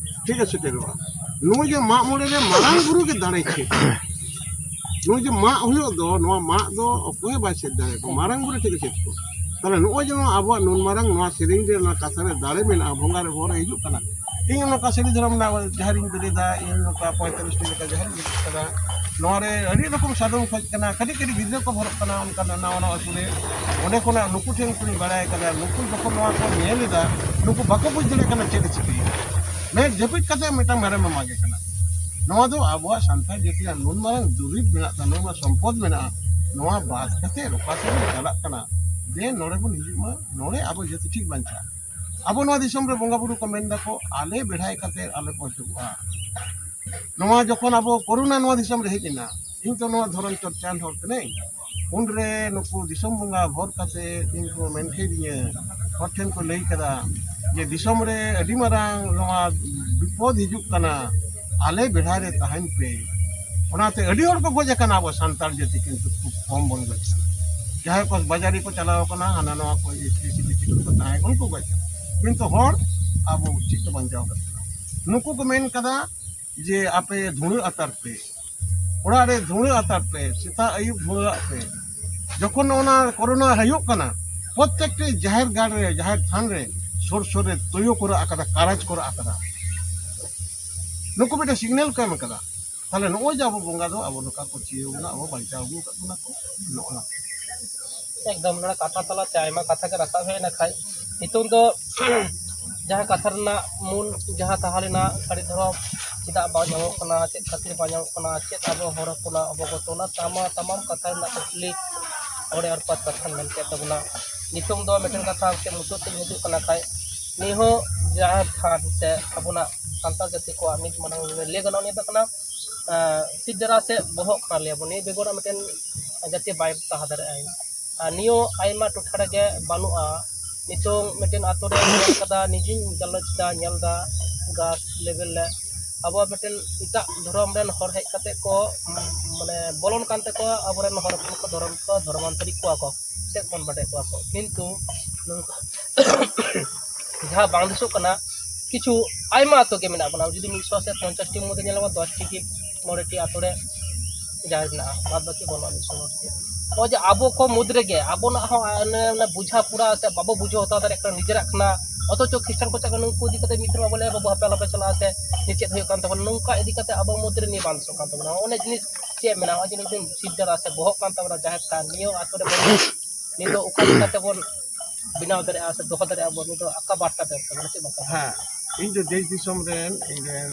ᱴᱷᱤᱠ ᱜᱮ ᱥᱮᱴᱮᱨᱚᱜᱼᱟ᱾ ᱱᱩᱭ ᱡᱮ ᱢᱟᱜ ᱢᱚᱬᱮ ᱨᱮ ᱢᱟᱨᱟᱝ ᱵᱩᱨᱩ ᱜᱮ ᱫᱟᱲᱮ ᱪᱮᱫ? ᱱᱩᱭ ᱡᱮ ᱢᱟᱜ ᱦᱩᱭᱩᱜ ᱫᱚ, ᱱᱚᱣᱟ ᱢᱟᱜ ᱫᱚ ᱚᱠᱚᱭ ᱦᱚᱸ ᱵᱟᱭ ᱥᱮᱫ ᱫᱟᱲᱮᱭᱟᱜᱼᱟ, ᱢᱟᱨᱟᱝ ᱵᱩᱨᱩ ᱴᱷᱮᱱ ᱜᱮ ᱥᱮᱫ ᱠᱚ᱾ ᱛᱟᱦᱞᱮ ᱱᱚᱜᱼᱚᱭ ᱡᱮ ᱱᱚᱣᱟ ᱟᱵᱚᱣᱟᱜ ᱱᱩᱱ ᱢᱟᱨᱟᱝ ᱱᱚᱣᱟ ᱥᱮᱨᱮᱧ ᱨᱮ ᱚᱱᱟ ᱠᱟᱛᱷᱟ ᱨᱮ ᱫᱟᱲᱮ ᱢᱮᱱᱟᱜᱼᱟ, ᱵᱚᱸᱜᱟ ᱨᱮ ᱵᱚᱦᱚᱜ ᱨᱮ ᱦᱤᱡᱩᱜ ᱠᱟᱱᱟ᱾ ᱤᱧ ᱱᱚᱝᱠᱟ ᱥᱟᱹᱨᱤ ᱫᱷᱚᱨᱚᱢ ᱨᱮᱱᱟᱜ ᱡᱟᱦᱮᱨ ᱤᱧ ᱵᱮᱨᱮᱫᱟ, ᱤᱧ ᱱᱚᱝᱠᱟ ᱯᱚᱸᱭᱛᱟᱞᱤᱥ ᱴᱤ ᱞᱮᱠᱟ ᱡᱟᱦᱮᱨ ᱤᱧ ᱵᱮᱨᱮᱫ ᱠᱟᱫᱟ᱾ ᱱᱚᱣᱟ ᱨᱮ ᱟᱹᱰᱤ ᱨᱚᱠᱚᱢ ᱥᱟᱫᱚᱢ ᱠᱷᱚᱡ ᱠᱟᱱᱟ, ᱠᱟᱹᱴᱤᱡ ᱠᱟᱹᱴᱤᱡ ᱜᱤᱫᱽᱨᱟᱹ ᱠᱚ ᱵᱷᱚᱨᱚᱜ ᱠᱟᱱᱟ ᱚᱱᱠᱟ ᱱᱟᱣᱟ ᱱᱟᱣᱟ ᱟᱹᱛᱩ ᱨᱮ᱾ ᱚᱸᱰᱮ ᱠᱷᱚᱱᱟᱜ ᱱᱩᱠᱩ ᱴᱷᱮᱱ ᱠᱷᱚᱱᱤᱧ ᱵᱟᱲᱟᱭ ᱠᱟᱫᱟ, ᱱᱩᱠᱩ ᱡᱚᱠᱷᱚᱱ ᱱᱚᱣᱟ ᱠᱚ ᱧᱮᱞ ᱮᱫᱟ, ᱱᱩᱠᱩ ᱵᱟᱠᱚ ᱵᱩᱡᱽ ᱫᱟᱲᱮᱭᱟᱜ ᱠᱟᱱᱟ ᱪᱮᱫ ᱮ ᱪᱤᱠᱟᱹᱭᱟ᱾ ᱢᱮᱫ ᱡᱟᱹᱯᱤᱫ ᱠᱟᱛᱮ ᱢᱤᱫᱴᱟᱝ ᱢᱮᱨᱚᱢ ᱮ ᱢᱟᱜᱮ ᱠᱟᱱᱟ᱾ ᱱᱚᱣᱟ ᱫᱚ ᱟᱵᱚᱣᱟᱜ ᱥᱟᱱᱛᱟᱲ ᱡᱟᱹᱛᱤᱭᱟᱜ ᱱᱩᱱ ᱢᱟᱨᱟᱝ ᱫᱩᱨᱤᱵᱽ ᱢᱮᱱᱟᱜ ᱛᱟᱵᱚᱱᱟ, ᱱᱩᱱ ᱢᱟᱨᱟᱝ ᱥᱚᱢᱯᱚᱫ ᱢᱮᱱᱟᱜᱼᱟ, ᱱᱚᱣᱟ ᱵᱟᱫ ᱠᱟᱛᱮ ᱚᱠᱟ ᱥᱮᱫ ᱵᱚᱱ ᱪᱟᱞᱟᱜ ᱠᱟᱱᱟ? ᱫᱮ ᱱᱚᱰᱮ ᱵᱚᱱ ᱦᱤᱡᱩᱜ ᱢᱟ, ᱱᱚᱰᱮ ᱟᱵᱚ ᱡᱟᱹᱛᱤ ᱴᱷᱤᱠ ᱵᱟᱧᱪᱟᱜᱼᱟ᱾ ᱟᱵᱚ ᱱᱚᱣᱟ ᱫᱤᱥᱚᱢ ᱨᱮ ᱵᱚᱸᱜᱟ ᱵᱩᱨᱩ ᱠᱚ ᱢᱮᱱ ᱫᱟᱠᱚ, ᱟᱞᱮ ᱵᱮᱲᱦᱟᱭ ᱠᱟᱛᱮ ᱟᱞᱮ ᱯᱚᱭ ᱦᱩᱭᱩᱜᱼᱟ᱾ ᱱᱚᱣᱟ ᱡᱚᱠᱷᱚᱱ ᱟᱵᱚ ᱠᱚᱨᱳᱱᱟ ᱱᱚᱣᱟ ᱫᱤᱥᱚᱢ ᱨᱮ ᱦᱮᱡ ᱮᱱᱟ, ᱤᱧ ᱛᱚ ᱱᱚᱣᱟ ᱫᱷᱚᱨᱚᱢ ᱪᱚᱨᱪᱟᱱ ᱦᱚᱲ ᱠᱟᱹᱱᱟᱹᱧ, ᱩᱱᱨᱮ ᱱᱩᱠᱩ ᱫᱤᱥᱚᱢ ᱵᱚᱸᱜᱟ ᱵᱷᱚᱨ ᱠᱟᱛᱮ ᱤᱧ ᱠᱚ ᱢᱮᱱ ᱠᱮᱫᱤᱧᱟᱹ, ᱦᱚᱲ ᱴᱷᱮᱱ ᱠᱚ ᱞᱟᱹᱭ ᱠᱟᱫᱟ ᱡᱮ ᱫᱤᱥᱚᱢ ᱨᱮ ᱟᱹᱰᱤ ᱢᱟᱨᱟᱝ ᱱᱚᱣᱟ ᱵᱤᱯᱚᱫ ᱦᱤᱡᱩᱜ ᱠᱟᱱᱟ, ᱟᱞᱮ ᱵᱮᱲᱦᱟᱭ ᱨᱮ ᱛᱟᱦᱮᱱ ᱯᱮ᱾ ᱚᱱᱟᱛᱮ ᱟᱹᱰᱤ ᱦᱚᱲ ᱠᱚ ᱜᱚᱡ ᱟᱠᱟᱱᱟ ᱟᱵᱚ ᱥᱟᱱᱛᱟᱲ ᱡᱟᱹᱛᱤ, ᱠᱤᱱᱛᱩ ᱠᱷᱩᱵ ᱠᱚᱢ ᱵᱚᱱ ᱜᱚᱡ ᱠᱟᱱᱟ᱾ ᱡᱟᱦᱟᱸᱭ ᱠᱚ ᱵᱟᱡᱟᱨᱤ ᱠᱚ ᱪᱟᱞᱟᱣ ᱠᱟᱱᱟ, ᱦᱟᱱᱟ ᱱᱟᱣᱟ ᱠᱚ S T C B C ᱠᱚ ᱛᱟᱦᱮᱸ, ᱩᱱᱠᱩ ᱜᱚᱡ ᱠᱟᱱᱟ, ᱠᱤᱱᱛᱩ ᱦᱚᱲ ᱟᱵᱚ ᱪᱮᱫ ᱠᱚ ᱵᱟᱧᱪᱟᱣ ᱠᱟᱱᱟ᱾ ᱱᱩᱠᱩ ᱠᱚ ᱢᱮᱱ ᱠᱟᱫᱟ ᱡᱮ ᱟᱯᱮ ᱫᱷᱩᱲᱟᱹ ᱟᱛᱟᱨ ᱯᱮ, ᱚᱲᱟᱜ ᱨᱮ ᱫᱷᱩᱲᱟᱹ ᱟᱛᱟᱨ ᱯᱮ, ᱥᱮᱛᱟᱜ ᱟᱹᱭᱩᱵ ᱫᱷᱩᱲᱟᱹᱣᱟᱜ ᱯᱮ᱾ ᱡᱚᱠᱷᱚᱱ ᱚᱱᱟ ᱠᱚᱨᱳᱱᱟ ᱦᱩᱭᱩᱜ ᱠᱟᱱᱟ, ᱯᱨᱚᱛᱮᱠᱴᱤ ᱡᱟᱦᱮᱨ ᱜᱟᱲ ᱨᱮ, ᱡᱟᱦᱮᱨ ᱛᱷᱟᱱ ᱨᱮ ᱥᱩᱨ ᱥᱩᱨ ᱨᱮ ᱛᱩᱭᱩ ᱠᱚ ᱨᱟᱜ ᱟᱠᱟᱫᱟ, ᱠᱟᱨᱟᱡᱽ ᱠᱚ ᱨᱟᱜ ᱟᱠᱟᱫᱟ᱾ ᱱᱩᱠᱩ ᱢᱤᱫᱴᱮᱱ ᱥᱤᱜᱽᱱᱟᱞ ᱠᱚ ᱮᱢ ᱟᱠᱟᱫᱟ᱾ ᱛᱟᱦᱞᱮ ᱱᱚᱜᱼᱚᱭ ᱡᱮ ᱟᱵᱚ ᱵᱚᱸᱜᱟ ᱫᱚ ᱟᱵᱚ ᱱᱚᱝᱠᱟ ᱠᱚ ᱪᱤᱭᱟᱹᱣ ᱵᱚᱱᱟ, ᱟᱵᱚ ᱵᱟᱧᱪᱟᱣ ᱟᱹᱜᱩ ᱟᱠᱟᱫ ᱵᱚᱱᱟ ᱠᱚ, ᱱᱚᱜᱼᱚ ᱱᱟ᱾ ᱮᱠᱫᱚᱢ ᱱᱚᱰᱮ ᱠᱟᱛᱷᱟ ᱛᱟᱞᱟᱛᱮ ᱟᱭᱢᱟ ᱠᱟᱛᱷᱟ ᱜᱮ ᱨᱟᱠᱟᱵ ᱦᱮᱡ ᱮᱱᱟ ᱠᱷᱟᱡ, ᱱᱤᱛᱚᱝ ᱫᱚ ᱡᱟᱦᱟᱸ ᱠᱟᱛᱷᱟ ᱨᱮᱱᱟᱜ ᱢᱩᱞ ᱡᱟᱦᱟᱸ ᱛᱟᱦᱮᱸ ᱞᱮᱱᱟ ᱥᱟᱹᱨᱤ ᱫᱷᱚᱨᱚᱢ ᱪᱮᱫᱟᱜ ᱵᱟᱝ ᱧᱟᱢᱚᱜ ᱠᱟᱱᱟ, ᱪᱮᱫ ᱠᱷᱟᱹᱛᱤᱨ ᱵᱟᱝ ᱧᱟᱢᱚᱜ ᱠᱟᱱᱟ, ᱪᱮᱫ ᱟᱵᱚ ᱦᱚᱲ ᱦᱚᱯᱚᱱᱟᱜ ᱚᱵᱚᱜᱚᱛ, ᱚᱱᱟ ᱛᱟᱢᱟ-, ᱛᱟᱢᱟᱢ ᱠᱟᱛᱷᱟ ᱨᱮᱱᱟᱜ ᱠᱩᱠᱞᱤ ᱚᱸᱰᱮ ᱟᱨ ᱯᱟᱸᱪ ᱠᱟᱛᱷᱟ ᱢᱮᱱ ᱠᱮᱫ ᱛᱟᱵᱚᱱᱟ᱾ ᱱᱤᱛᱚᱝ ᱫᱚ ᱢᱤᱫᱴᱮᱱ ᱠᱟᱛᱷᱟ ᱥᱮ ᱢᱩᱪᱟᱹᱫ ᱛᱮᱧ ᱦᱤᱡᱩᱜ ᱠᱟᱱᱟ ᱠᱷᱟᱡ, ᱱᱤᱭᱟᱹ ᱦᱚᱸ ᱡᱟᱦᱮᱨ ᱛᱷᱟᱱ ᱥᱮ ᱟᱵᱚᱱᱟᱜ ᱥᱟᱱᱛᱟᱲ ᱡᱟᱹᱛᱤ ᱠᱚᱣᱟᱜ ᱢᱤᱫ ᱢᱟᱨᱟᱝ ᱞᱟᱹᱭ ᱜᱟᱱᱚᱜᱼᱟ, ᱱᱤᱭᱟᱹ ᱫᱚ ᱠᱟᱱᱟ ᱥᱤᱫ ᱰᱮᱨᱟ ᱥᱮ ᱵᱚᱦᱚᱜ ᱠᱟᱱᱟ ᱞᱟᱹᱭ ᱟᱵᱚᱱ᱾ ᱱᱤᱭᱟᱹ ᱵᱮᱜᱚᱨ ᱢᱤᱫᱴᱮᱱ ᱡᱟᱹᱛᱤ ᱵᱟᱭ ᱛᱟᱦᱮᱸ ᱫᱟᱲᱮᱭᱟᱜᱼᱟ᱾ ᱟᱨ ᱱᱤᱭᱟᱹ ᱟᱭᱢᱟ ᱴᱚᱴᱷᱟ ᱨᱮᱜᱮ ᱵᱟᱹᱱᱩᱜᱼᱟ᱾ ᱱᱤᱛᱚᱝ ᱢᱤᱫᱴᱮᱱ ᱟᱛᱳ ᱨᱮ ᱧᱮᱞ ᱠᱟᱫᱟ, ᱱᱤᱡᱮᱧ ᱜᱟᱞᱚᱪ ᱫᱟ, ᱧᱮᱞ ᱫᱟ, ᱜᱟᱥ ᱞᱮᱵᱮᱞ ᱨᱮ ᱟᱵᱚᱣᱟᱜ ᱢᱤᱫᱴᱮᱱ ᱮᱴᱟᱜ ᱫᱷᱚᱨᱚᱢ ᱨᱮᱱ ᱦᱚᱲ ᱦᱮᱡ ᱠᱟᱛᱮ ᱠᱚ, ᱢᱟᱱᱮ, ᱵᱚᱞᱚᱱ ᱠᱟᱱ ᱛᱮᱠᱚ ᱟᱵᱚᱨᱮᱱ ᱦᱚᱲ ᱦᱚᱯᱚᱱ ᱠᱚ ᱫᱷᱚᱨᱚᱢ ᱠᱚ ᱫᱷᱚᱨᱚᱢᱟᱱᱛᱚᱨᱤ ᱠᱚᱣᱟ ᱠᱚ, ᱪᱮᱫ ᱠᱚ ᱵᱟᱰᱟᱭ ᱠᱚᱣᱟ ᱠᱚ, ᱠᱤᱱᱛᱩ ᱱᱚᱝᱠᱟ ᱡᱟᱦᱟᱸ ᱵᱟᱝ ᱫᱤᱥᱚᱜ ᱠᱟᱱᱟ, ᱠᱤᱪᱷᱩ ᱟᱭᱢᱟ ᱟᱛᱳ ᱜᱮ ᱢᱮᱱᱟᱜ ᱵᱚᱱᱟ᱾ ᱡᱩᱫᱤ ᱢᱤᱫ ᱥᱚ ᱥᱮ ᱯᱚᱧᱪᱟᱥ ᱴᱤ ᱢᱚᱫᱽᱫᱷᱮ ᱧᱮᱞ ᱟᱵᱚᱱ, ᱫᱚᱥ ᱴᱤ ᱠᱤ ᱢᱚᱬᱮ ᱴᱤ ᱟᱛᱳ ᱨᱮ ᱡᱟᱦᱮᱨ ᱢᱮᱱᱟᱜᱼᱟ, ᱵᱟᱫ ᱵᱟᱹᱠᱤ ᱵᱟᱹᱱᱩᱜᱼᱟ ᱢᱤᱫ ᱥᱚ ᱢᱚᱫᱽᱫᱷᱮ᱾ ᱱᱚᱜᱼᱚᱭ ᱡᱮ ᱟᱵᱚ ᱠᱚ ᱢᱩᱫᱽ ᱨᱮᱜᱮ ᱟᱵᱚᱱᱟᱜ ᱦᱚᱸ ᱚᱱᱮ, ᱚᱱᱮ ᱵᱩᱡᱷᱟᱹᱣ ᱯᱩᱨᱟ ᱥᱮ ᱵᱟᱵᱚ ᱵᱩᱡᱷᱟᱹᱣ ᱦᱟᱛᱟᱣ ᱫᱟᱲᱮᱭᱟᱜ ᱠᱟᱱᱟ ᱱᱤᱡᱮᱨᱟᱜ ᱠᱟᱱᱟ, ᱚᱛᱷᱚᱪᱚ ᱠᱷᱨᱤᱥᱴᱟᱱ ᱠᱚ ᱪᱟᱞᱟᱜ ᱠᱟᱱᱟ, ᱱᱩᱠᱩ ᱤᱫᱤ ᱠᱟᱛᱮ ᱢᱤᱫ ᱫᱷᱟᱣ ᱵᱚᱞᱮ ᱵᱟᱵᱩ ᱦᱟᱯᱮ ᱟᱞᱚᱯᱮ ᱪᱟᱞᱟᱜᱼᱟ ᱥᱮ ᱪᱮᱫ ᱦᱩᱭᱩᱜ ᱠᱟᱱ ᱛᱟᱵᱚᱱᱟ, ᱱᱚᱝᱠᱟ ᱤᱫᱤ ᱠᱟᱛᱮ ᱟᱵᱚ ᱢᱩᱫᱽ ᱨᱮ ᱱᱤᱭᱟᱹ ᱵᱟᱝ ᱫᱤᱥᱚᱜ ᱠᱟᱱ ᱛᱟᱵᱚᱱᱟ᱾ ᱚᱱᱮ ᱡᱤᱱᱤᱥ ᱪᱮᱫ ᱢᱮᱱᱟᱜᱼᱟ, ᱱᱚᱜᱼᱚᱭ ᱡᱮ ᱱᱩᱠᱤᱱ ᱥᱤᱫ ᱰᱮᱨᱟ ᱥᱮ ᱵᱚᱦᱚᱜ ᱠᱟᱱ ᱛᱟᱵᱚᱱᱟ ᱡᱟᱦᱮᱨ ᱛᱷᱟᱱ, ᱱᱤᱭᱟᱹ ᱟᱛᱳ ᱨᱮ ᱵᱟᱹᱱᱩᱜ, ᱱᱤᱭᱟᱹ ᱫᱚ ᱚᱠᱟ ᱞᱮᱠᱟᱛᱮ ᱵᱚᱱ ᱵᱮᱱᱟᱣ ᱫᱟᱲᱮᱭᱟᱜᱼᱟ ᱥᱮ ᱫᱚᱦᱚ ᱫᱟᱲᱮᱭᱟᱜᱼᱟ ᱵᱚᱱ, ᱱᱤᱭᱟᱹ ᱫᱚ ᱟᱠᱟ ᱵᱟᱨᱛᱟ ᱯᱮ ᱮᱢ ᱛᱟᱵᱚᱱᱟ, ᱪᱮᱫ ᱵᱟᱨᱛᱟ? ᱦᱮᱸ, ᱤᱧ ᱫᱚ ᱫᱮᱥ ᱫᱤᱥᱚᱢ ᱨᱮᱱ, ᱤᱧ ᱨᱮᱱ,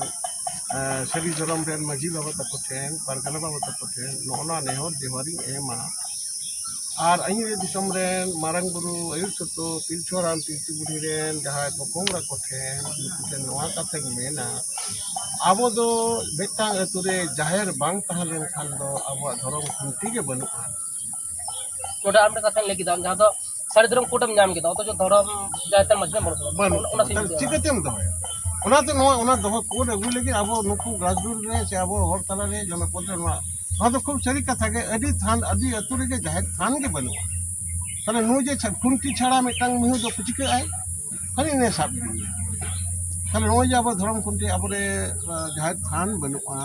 ᱮᱸ, ᱥᱟᱹᱨᱤ ᱫᱷᱚᱨᱚᱢ ᱨᱮᱱ ᱢᱟᱹᱡᱷᱤ ᱵᱟᱵᱟ ᱛᱟᱠᱚ ᱴᱷᱮᱱ, ᱯᱟᱨᱜᱟᱱᱟ ᱵᱟᱵᱟ ᱛᱟᱠᱚ ᱴᱷᱮᱱ ᱱᱚᱜᱼᱚ ᱱᱚᱣᱟ ᱱᱮᱦᱚᱨ ᱡᱚᱦᱟᱨᱤᱧ ᱮᱢᱟ᱾ ᱟᱨ ᱟᱹᱭᱩᱨᱤᱭᱟᱹ ᱫᱤᱥᱚᱢ ᱨᱮᱱ ᱢᱟᱨᱟᱝ ᱵᱩᱨᱩ, ᱟᱹᱭᱩᱨ ᱥᱩᱛᱩ, ᱯᱤᱞᱪᱩ ᱦᱟᱲᱟᱢ, ᱯᱤᱞᱪᱩ ᱵᱩᱲᱦᱤ ᱨᱮᱱ ᱡᱟᱦᱟᱸᱭ ᱯᱚᱯᱚᱝᱲᱟ ᱠᱚ ᱴᱷᱮᱱ, ᱱᱩᱠᱩ ᱴᱷᱮᱱ ᱱᱚᱣᱟ ᱠᱟᱛᱷᱟᱧ ᱢᱮᱱᱟ, ᱟᱵᱚ ᱫᱚ ᱢᱤᱫᱴᱟᱝ ᱟᱹᱛᱩ ᱨᱮ ᱡᱟᱦᱮᱨ ᱵᱟᱝ ᱛᱟᱦᱮᱸ ᱞᱮᱱᱠᱷᱟᱱ ᱫᱚ ᱟᱵᱚᱣᱟᱜ ᱫᱷᱚᱨᱚᱢ ᱠᱷᱩᱱᱴᱤ ᱜᱮ ᱵᱟᱹᱱᱩᱜᱼᱟ᱾ ᱱᱚᱰᱮ ᱟᱢ ᱢᱤᱫᱴᱮᱱ ᱠᱟᱛᱷᱟᱧ ᱞᱟᱹᱭ ᱠᱮᱫᱟ, ᱡᱟᱦᱟᱸ ᱫᱚ ᱥᱟᱹᱨᱤ ᱫᱷᱚᱨᱚᱢ ᱠᱳᱰ ᱮᱢ ᱧᱟᱢ ᱠᱮᱫᱟ, ᱚᱛᱷᱚᱪᱚ ᱫᱷᱚᱨᱚᱢ ᱡᱟᱦᱮᱨ ᱛᱷᱟᱱ ᱢᱟᱹᱡᱷᱤ ᱨᱮ ᱵᱟᱹᱱᱩᱜ ᱛᱟᱵᱚᱱᱟ᱾ ᱵᱟᱹᱱᱩᱜ ᱚᱱᱟ, ᱚᱱᱟ ᱛᱟᱵᱚᱱᱟ᱾ ᱪᱮᱫ ᱛᱟᱦᱚᱞᱮ ᱤᱧ ᱞᱟᱹᱭᱟ? ᱪᱤᱠᱟᱹᱛᱮᱢ ᱫᱚᱦᱚᱭᱟ? ᱚᱱᱟᱛᱮ ᱱᱚᱣᱟ, ᱚᱱᱟ ᱫᱚᱦᱚ ᱠᱳᱰ ᱟᱹᱜᱩᱭ ᱞᱟᱹᱜᱤᱫ ᱟᱵᱚ ᱱᱩᱠᱩ grassroot ᱨᱮ ᱥᱮ ᱟᱵᱚ ᱦᱚᱲ ᱛᱟᱞᱟᱨᱮ ᱡᱚᱱᱚᱯᱚᱫ ᱨᱮ ᱱᱚᱣᱟ, ᱱᱚᱣᱟ ᱫᱚ ᱠᱷᱩᱵ ᱥᱟᱹᱨᱤ ᱠᱟᱛᱷᱟ ᱜᱮ, ᱟᱹᱰᱤ ᱛᱷᱟᱱ, ᱟᱹᱰᱤ ᱟᱹᱛᱩ ᱨᱮᱜᱮ ᱡᱟᱦᱮᱨ ᱛᱷᱟᱱ ᱜᱮ ᱵᱟᱹᱱᱩᱜᱼᱟ᱾ ᱛᱟᱦᱚᱞᱮ ᱱᱩᱭ ᱡᱮ ᱪᱷᱟ-, ᱠᱷᱩᱱᱴᱤ ᱪᱷᱟᱲᱟ ᱢᱤᱫᱴᱟᱝ ᱢᱤᱦᱩ ᱫᱚ ᱪᱤᱠᱟᱹᱜ ᱟᱭ? ᱠᱷᱟᱹᱞᱤ ᱤᱱᱟᱹ ᱥᱟᱵ ᱤᱫᱤᱭᱮᱭᱟ᱾ ᱛᱟᱦᱞᱮ ᱱᱚᱜᱼᱚᱭ ᱡᱮ ᱟᱵᱚ ᱫᱷᱚᱨᱚᱢ ᱠᱷᱩᱱᱴᱤ ᱟᱵᱚᱨᱮ, ᱟ, ᱡᱟᱦᱮᱨ ᱛᱷᱟᱱ ᱵᱟᱹᱱᱩᱜᱼᱟ,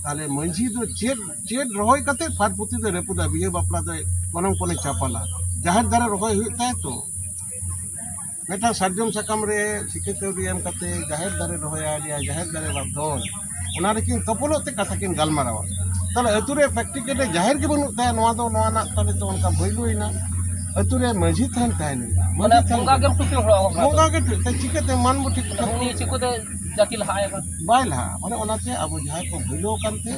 ᱛᱟᱦᱞᱮ ᱢᱟᱹᱡᱷᱤ ᱫᱚ ᱪᱮᱫ, ᱪᱮᱫ ᱨᱚᱦᱚᱭ ᱠᱟᱛᱮ ᱯᱷᱟᱨ ᱯᱩᱛᱤ ᱫᱚ ᱨᱟᱹᱯᱩᱫᱟ, ᱵᱤᱦᱟᱹ ᱵᱟᱯᱞᱟ ᱫᱚᱭ ᱜᱚᱱᱚᱝ ᱯᱚᱱᱮ ᱪᱟᱯᱟᱞᱟ? ᱡᱟᱦᱮᱨ ᱫᱟᱨᱮ ᱨᱚᱦᱚᱭ ᱦᱩᱭᱩᱜ ᱛᱟᱭᱟ ᱛᱚ᱾ ᱢᱤᱫᱴᱟᱝ ᱥᱟᱨᱡᱚᱢ ᱥᱟᱠᱟᱢ ᱨᱮ ᱥᱤᱠᱷᱟᱹ ᱠᱟᱹᱣᱰᱤ ᱮᱢ ᱠᱟᱛᱮ ᱡᱟᱦᱮᱨ ᱫᱟᱨᱮ ᱨᱚᱦᱚᱭᱟ, ᱞᱟᱹᱭᱟ ᱡᱟᱦᱮᱨ ᱫᱟᱨᱮ ᱵᱟᱨᱫᱷᱚᱱ, ᱚᱱᱟ ᱨᱮᱠᱤᱱ ᱛᱚᱯᱚᱞᱚᱜ ᱛᱮ ᱠᱟᱛᱷᱟ ᱠᱤᱱ ᱜᱟᱞᱢᱟᱨᱟᱣᱟ᱾ ᱛᱟᱦᱞᱮ ᱟᱹᱛᱩ ᱨᱮ ᱯᱨᱮᱠᱴᱤᱠᱮᱞ ᱨᱮ ᱡᱟᱦᱮᱨ ᱜᱮ ᱵᱟᱹᱱᱩᱜ ᱛᱟᱭᱟ, ᱱᱚᱣᱟ ᱫᱚ, ᱱᱚᱣᱟ ᱨᱮᱱᱟᱜ ᱛᱟᱦᱞᱮ ᱛᱚ ᱚᱱᱠᱟ ᱵᱷᱟᱹᱭᱞᱩᱭᱮᱱᱟ᱾ ᱟᱹᱛᱩ ᱨᱮ ᱢᱟᱹᱡᱷᱤ ᱛᱟᱦᱮᱱ ᱛᱟᱦᱮᱱ ᱦᱩᱭᱩᱜᱼᱟ᱾ ᱢᱟᱱᱮ ᱢᱟᱹᱡᱷᱤ ᱛᱟᱦᱮᱱ ᱵᱚᱸᱜᱟ ᱜᱮᱢ ᱴᱩᱯᱤ ᱦᱚᱲ ᱟᱠᱚ ᱠᱟᱱᱟ᱾ ᱵᱚᱸᱜᱟ ᱜᱮ ᱴᱷᱤᱠ, ᱛᱟᱦᱞᱮ ᱪᱤᱠᱟᱹᱛᱮ ᱢᱟᱱ ᱵᱚ ᱴᱷᱤᱠ ᱠᱟᱜᱼᱟ? ᱩᱱᱤ ᱪᱤᱠᱟᱹᱛᱮ ᱡᱟᱹᱛᱤ ᱞᱟᱦᱟᱭᱟ? ᱵᱟᱭ ᱞᱟᱦᱟᱜᱼᱟ᱾ ᱢᱟᱱᱮ ᱚᱱᱟᱛᱮ ᱟᱵᱚ ᱡᱟᱦᱟᱸᱭ ᱠᱚ ᱵᱷᱟᱹᱭᱞᱩ ᱟᱠᱟᱱ ᱛᱮ,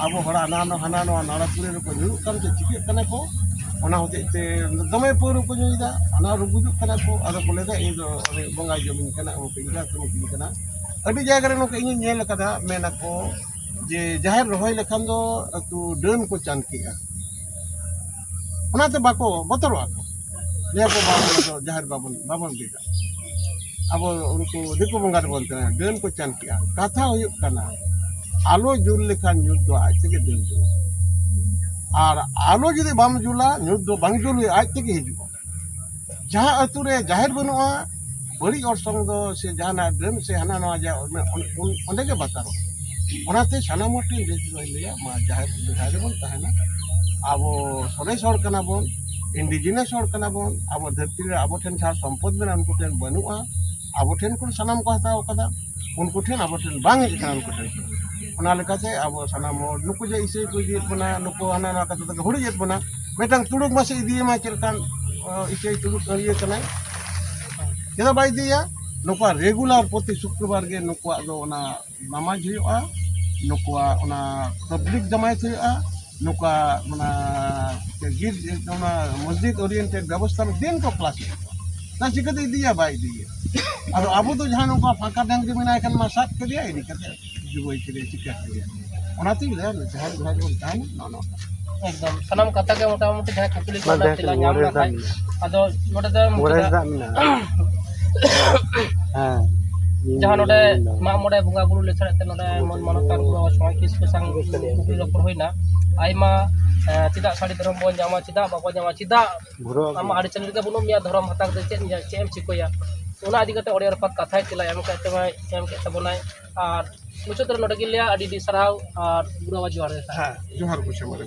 ᱟᱵᱚ ᱦᱚᱲ ᱦᱟᱱᱟ ᱱᱚ-, ᱦᱟᱱᱟ ᱱᱚᱣᱟ ᱱᱟᱲᱟ ᱠᱩᱲᱤ ᱨᱮᱠᱚ ᱧᱩᱨᱩᱜ ᱠᱟᱱ ᱛᱮ ᱪᱤᱠᱟᱹᱜ ᱠᱟᱱᱟ ᱠᱚ? ᱚᱱᱟ ᱦᱚᱛᱮᱡ ᱛᱮ ᱫᱚᱢᱮ ᱯᱟᱹᱣᱨᱟᱹ ᱠᱚ ᱧᱩᱭᱮᱫᱟ, ᱚᱱᱟ ᱨᱩ ᱜᱩᱡᱩᱜ ᱠᱟᱱᱟ ᱠᱚ᱾ ᱟᱫᱚ ᱠᱚ ᱞᱟᱹᱭᱫᱟ, "ᱤᱧ ᱫᱚ ᱩᱱᱤ ᱵᱚᱸᱜᱟᱭ ᱡᱚᱢᱤᱧ ᱠᱟᱱᱟ, ᱩᱱᱤ ᱯᱤᱸᱰᱟ ᱠᱟᱹᱢᱤ ᱠᱟᱱᱟ᱾" ᱟᱹᱰᱤ ᱡᱟᱭᱜᱟ ᱨᱮ ᱱᱚᱝᱠᱟ ᱤᱧᱤᱧ ᱧᱮᱞ ᱟᱠᱟᱫᱟ, ᱢᱮᱱᱟᱠᱚ ᱡᱮ ᱡᱟᱦᱮᱨ ᱨᱚᱦᱚᱭ ᱞᱮᱠᱷᱟᱱ ᱫᱚ ᱮᱠᱴᱩ ᱰᱟᱹᱱ ᱠᱚ ᱪᱟᱱ ᱠᱮᱜᱼᱟ, ᱚᱱᱟᱛᱮ ᱵᱟᱠᱚ ᱵᱚᱛᱚᱨᱚᱜᱼᱟ ᱠᱚ, ᱞᱟᱹᱭᱟ ᱠᱚ, "ᱵᱟᱝ, ᱚᱱᱟ ᱫᱚ ᱡᱟᱦᱮᱨ ᱵᱟᱵᱚᱱ, ᱵᱟᱵᱚᱱ ᱵᱤᱫᱟ, ᱟᱵᱚ ᱩᱱᱠᱩ ᱫᱤᱠᱩ ᱵᱚᱸᱜᱟ ᱨᱮᱵᱚᱱ ᱛᱟᱦᱮᱱᱟ, ᱰᱟᱹᱱ ᱠᱚ ᱪᱟᱱ ᱠᱮᱜᱼᱟ᱾" ᱠᱟᱛᱷᱟ ᱦᱩᱭᱩᱜ ᱠᱟᱱᱟ, ᱟᱞᱚ ᱡᱩᱞ ᱞᱮᱠᱷᱟᱱ ᱧᱩᱛ ᱫᱚ ᱟᱡ ᱛᱮᱜᱮ ᱰᱟᱹᱱ ᱡᱩᱞᱟ, ᱟᱨ ᱟᱞᱚ ᱡᱩᱫᱤ ᱵᱟᱢ ᱡᱩᱞᱟ, ᱧᱩᱛ ᱫᱚ ᱵᱟᱝ ᱡᱩᱞ ᱦᱩᱭᱩᱜᱼᱟ, ᱟᱡ ᱛᱮᱜᱮ ᱦᱤᱡᱩᱜᱼᱟ᱾ ᱡᱟᱦᱟᱸ ᱟᱹᱛᱩ ᱨᱮ ᱡᱟᱦᱮᱨ ᱵᱟᱹᱱᱩᱜᱼᱟ, ᱵᱟᱹᱲᱤᱡ ᱚᱨᱥᱚᱝ ᱫᱚ ᱥᱮ ᱡᱟᱦᱟᱱᱟᱜ ᱰᱟᱹᱱ ᱥᱮ ᱦᱟᱱᱟ ᱱᱟᱣᱟ ᱡᱟ ᱚᱸᱰᱮ, ᱚᱸᱰᱮ ᱜᱮ ᱵᱟᱛᱟᱨᱚᱜᱼᱟ᱾ ᱚᱱᱟᱛᱮ ᱥᱟᱱᱟᱢ ᱦᱚᱲ ᱴᱷᱮᱱ ᱵᱮᱥ ᱵᱟᱹᱧ ᱞᱟᱹᱭᱟ, ᱢᱟ ᱡᱟᱦᱮᱨ, ᱡᱟᱦᱮᱨ ᱨᱮᱵᱚᱱ ᱛᱟᱦᱮᱱᱟ᱾ ᱟᱵᱚ ᱥᱚᱨᱮᱥ ᱦᱚᱲ ᱠᱟᱱᱟ ᱵᱚᱱ, indigenous ᱦᱚᱲ ᱠᱟᱱᱟ ᱵᱚᱱ᱾ ᱟᱵᱚ ᱫᱷᱟᱹᱨᱛᱤ ᱨᱮ ᱟᱵᱚ ᱴᱷᱮᱱ ᱡᱟᱦᱟᱸ ᱥᱚᱢᱯᱚᱫ ᱢᱮᱱᱟᱜᱼᱟ, ᱩᱱᱠᱩ ᱴᱷᱮᱱ ᱵᱟᱹᱱᱩᱜᱼᱟ᱾ ᱟᱵᱚ ᱴᱷᱮᱱ ᱠᱷᱚᱱ ᱥᱟᱱᱟᱢ ᱠᱚ ᱦᱟᱛᱟᱣ ᱠᱟᱫᱟ, ᱩᱱᱠᱩ ᱴᱷᱮᱱ, ᱟᱵᱚ ᱴᱷᱮᱱ ᱵᱟᱝ ᱦᱮᱡ ᱟᱠᱟᱱᱟ, ᱩᱱᱠᱩ ᱴᱷᱮᱱ ᱠᱷᱚᱱ᱾ ᱚᱱᱟ ᱞᱮᱠᱟᱛᱮ ᱟᱵᱚ ᱥᱟᱱᱟᱢ ᱦᱚᱲ, ᱱᱩᱠᱩ ᱡᱮ ᱤᱥᱟᱹᱭ ᱠᱚ ᱤᱫᱤᱭᱮᱫ ᱵᱚᱱᱟ, ᱱᱩᱠᱩ ᱦᱟᱱᱟ ᱱᱟᱣᱟ ᱠᱟᱛᱷᱟ ᱛᱮᱠᱚ ᱦᱩᱲᱤᱡ ᱮᱫ ᱵᱚᱱᱟ, ᱢᱤᱫᱴᱟᱝ ᱛᱩᱲᱩᱠ ᱢᱟᱥᱮ ᱤᱫᱤᱭᱮᱢᱟ, ᱪᱮᱫ ᱞᱮᱠᱟᱱ ᱤᱥᱟᱹᱭ ᱛᱩᱲᱩᱠ ᱤᱭᱟᱹ ᱠᱟᱱᱟᱭ? ᱪᱮᱫᱟᱜ ᱵᱟᱭ ᱤᱫᱤᱭᱟ? ᱱᱩᱠᱩᱣᱟᱜ regular ᱯᱨᱚᱛᱤ ᱥᱩᱠᱨᱚᱵᱟᱨ ᱜᱮ ᱱᱩᱠᱩᱣᱟᱜ ᱫᱚ ᱚᱱᱟ ᱱᱟᱢᱟᱡᱽ ᱦᱩᱭᱩᱜᱼᱟ, ᱱᱩᱠᱩᱣᱟᱜ ᱚᱱᱟ ᱛᱟᱵᱞᱤᱜᱽ ᱡᱟᱢᱟᱭᱟᱛ ᱦᱩᱭᱩᱜᱼᱟ, ᱱᱩᱠᱩᱣᱟᱜ ᱚᱱᱟ ᱜᱤᱨ-, ᱚᱱᱟ ᱢᱚᱥᱡᱤᱫ oriented ᱵᱮᱵᱚᱥᱛᱷᱟ ᱫᱤᱱ ᱠᱚ ᱠᱞᱟᱥ ᱦᱩᱭᱩᱜᱼᱟ᱾ ᱛᱟ ᱪᱤᱠᱟᱹᱛᱮ ᱤᱫᱤᱭᱟ? ᱵᱟᱭ ᱤᱫᱤᱭᱟ᱾ ᱟᱫᱚ ᱟᱵᱚ ᱫᱚ ᱡᱟᱦᱟᱸ ᱱᱚᱝᱠᱟ ᱯᱷᱟᱸᱠᱟ ᱰᱟᱝᱨᱤ ᱢᱮᱱᱟᱭ ᱠᱷᱟᱱ ᱢᱟ ᱥᱟᱵ ᱠᱮᱫᱮᱭᱟ, ᱤᱫᱤ ᱠᱟᱛᱮ ᱡᱩᱵᱟᱹᱭ ᱠᱮᱫᱮᱭᱟ, ᱪᱤᱠᱟᱹ ᱠᱮᱫᱮᱭᱟ᱾ ᱚᱱᱟᱛᱤᱧ ᱞᱟᱹᱭᱟ, ᱡᱟᱦᱟᱸ ᱡᱟᱦᱟᱸ ᱜᱮᱵᱚᱱ ᱛᱟᱦᱮᱱ, ᱱᱚᱜᱼᱚ ᱱᱚᱝᱠᱟ᱾ ᱮᱠᱫᱚᱢ ᱥᱟᱱᱟᱢ ᱠᱟᱛᱷᱟ ᱜᱮ ᱢᱚᱴᱟᱢᱩᱴᱤ ᱡᱟᱦᱟᱸᱭ ᱠᱩᱠᱞᱤ ᱠᱚ ᱵᱟᱝ, ᱚᱱᱟ ᱡᱟᱦᱟᱸ ᱛᱮᱞᱟ ᱧᱟᱢ ᱢᱚᱬᱮ ᱞᱮᱱᱠᱷᱟᱱ, ᱫᱟᱜ ᱢᱮᱱᱟᱜᱼᱟ᱾ ᱟᱫᱚ ᱱᱚᱰᱮ ᱫᱚ ᱢᱚᱬᱮ ᱢᱩᱪᱟᱹᱫᱟ᱾ ᱫᱟᱜ ᱢᱮᱱᱟᱜᱼᱟ᱾ ᱦᱮᱸ᱾ ᱡᱟᱦᱟᱸ ᱱᱚᱰᱮ ᱢᱟᱜ ᱢᱚᱬᱮ ᱵᱚᱸᱜᱟ ᱵᱩᱨᱩ ᱞᱮ ᱥᱮᱬᱟᱭᱮᱫ ᱛᱮ, ᱱᱚᱰᱮ ᱢᱟᱹᱱ ᱢᱟᱱᱚᱛᱟᱱ ᱠᱚ ᱥᱚᱢᱟᱡᱽ ᱠᱤᱥᱠᱩ ᱥᱟᱝ ᱠᱩᱠᱞᱤ ᱨᱚᱯᱚᱲ ᱦᱩᱭᱱᱟ᱾ ᱟᱭᱢᱟ, ᱮᱸ, ᱪᱮᱫᱟᱜ ᱥᱟᱹᱲᱤ ᱫᱷᱚᱨᱚᱢ ᱵᱚᱱ ᱧᱟᱢᱟ, ᱪᱮᱫᱟᱜ ᱵᱟᱵᱚᱱ ᱧᱟᱢᱟ, ᱪᱮᱫᱟᱜ ᱵᱷᱩᱨᱟᱹ ᱟᱢᱟᱜ ᱟᱹᱨᱤᱪᱟᱹᱞᱤ ᱨᱮᱜᱮ ᱵᱟᱹᱱᱩᱜ ᱢᱮᱭᱟ, ᱫᱷᱚᱨᱚᱢ ᱦᱟᱛᱟᱣ ᱠᱟᱛᱮ ᱪᱮᱫ, ᱪᱮᱫ ᱮᱢ ᱪᱤᱠᱟᱹᱭᱟ? ᱚᱱᱟ ᱤᱫᱤ ᱠᱟᱛᱮ ᱟᱹᱰᱤ ᱨᱟᱯᱟᱜ ᱠᱟᱛᱷᱟᱭ ᱛᱮᱞᱟᱭ ᱮᱢ ᱠᱟᱜ ᱛᱟᱵᱚᱱᱟᱭ, ᱮᱢ ᱠᱮᱫ ᱛᱟᱵᱚᱱᱟᱭ᱾ ᱟᱨ ᱢᱩᱪᱟᱹᱫ ᱨᱮ ᱱᱚᱰᱮ ᱜᱮᱧ ᱞᱟᱹᱭᱟ, ᱟᱹᱰᱤ ᱟᱹᱰᱤ ᱥᱟᱨᱦᱟᱣ ᱟᱨ ᱜᱩᱨᱩ ᱵᱟᱵᱟ ᱡᱚᱦᱟᱨ ᱜᱮ᱾ ᱦᱮᱸ, ᱡᱚᱦᱟᱨ ᱜᱮ ᱥᱟᱢᱟᱝ ᱨᱮ᱾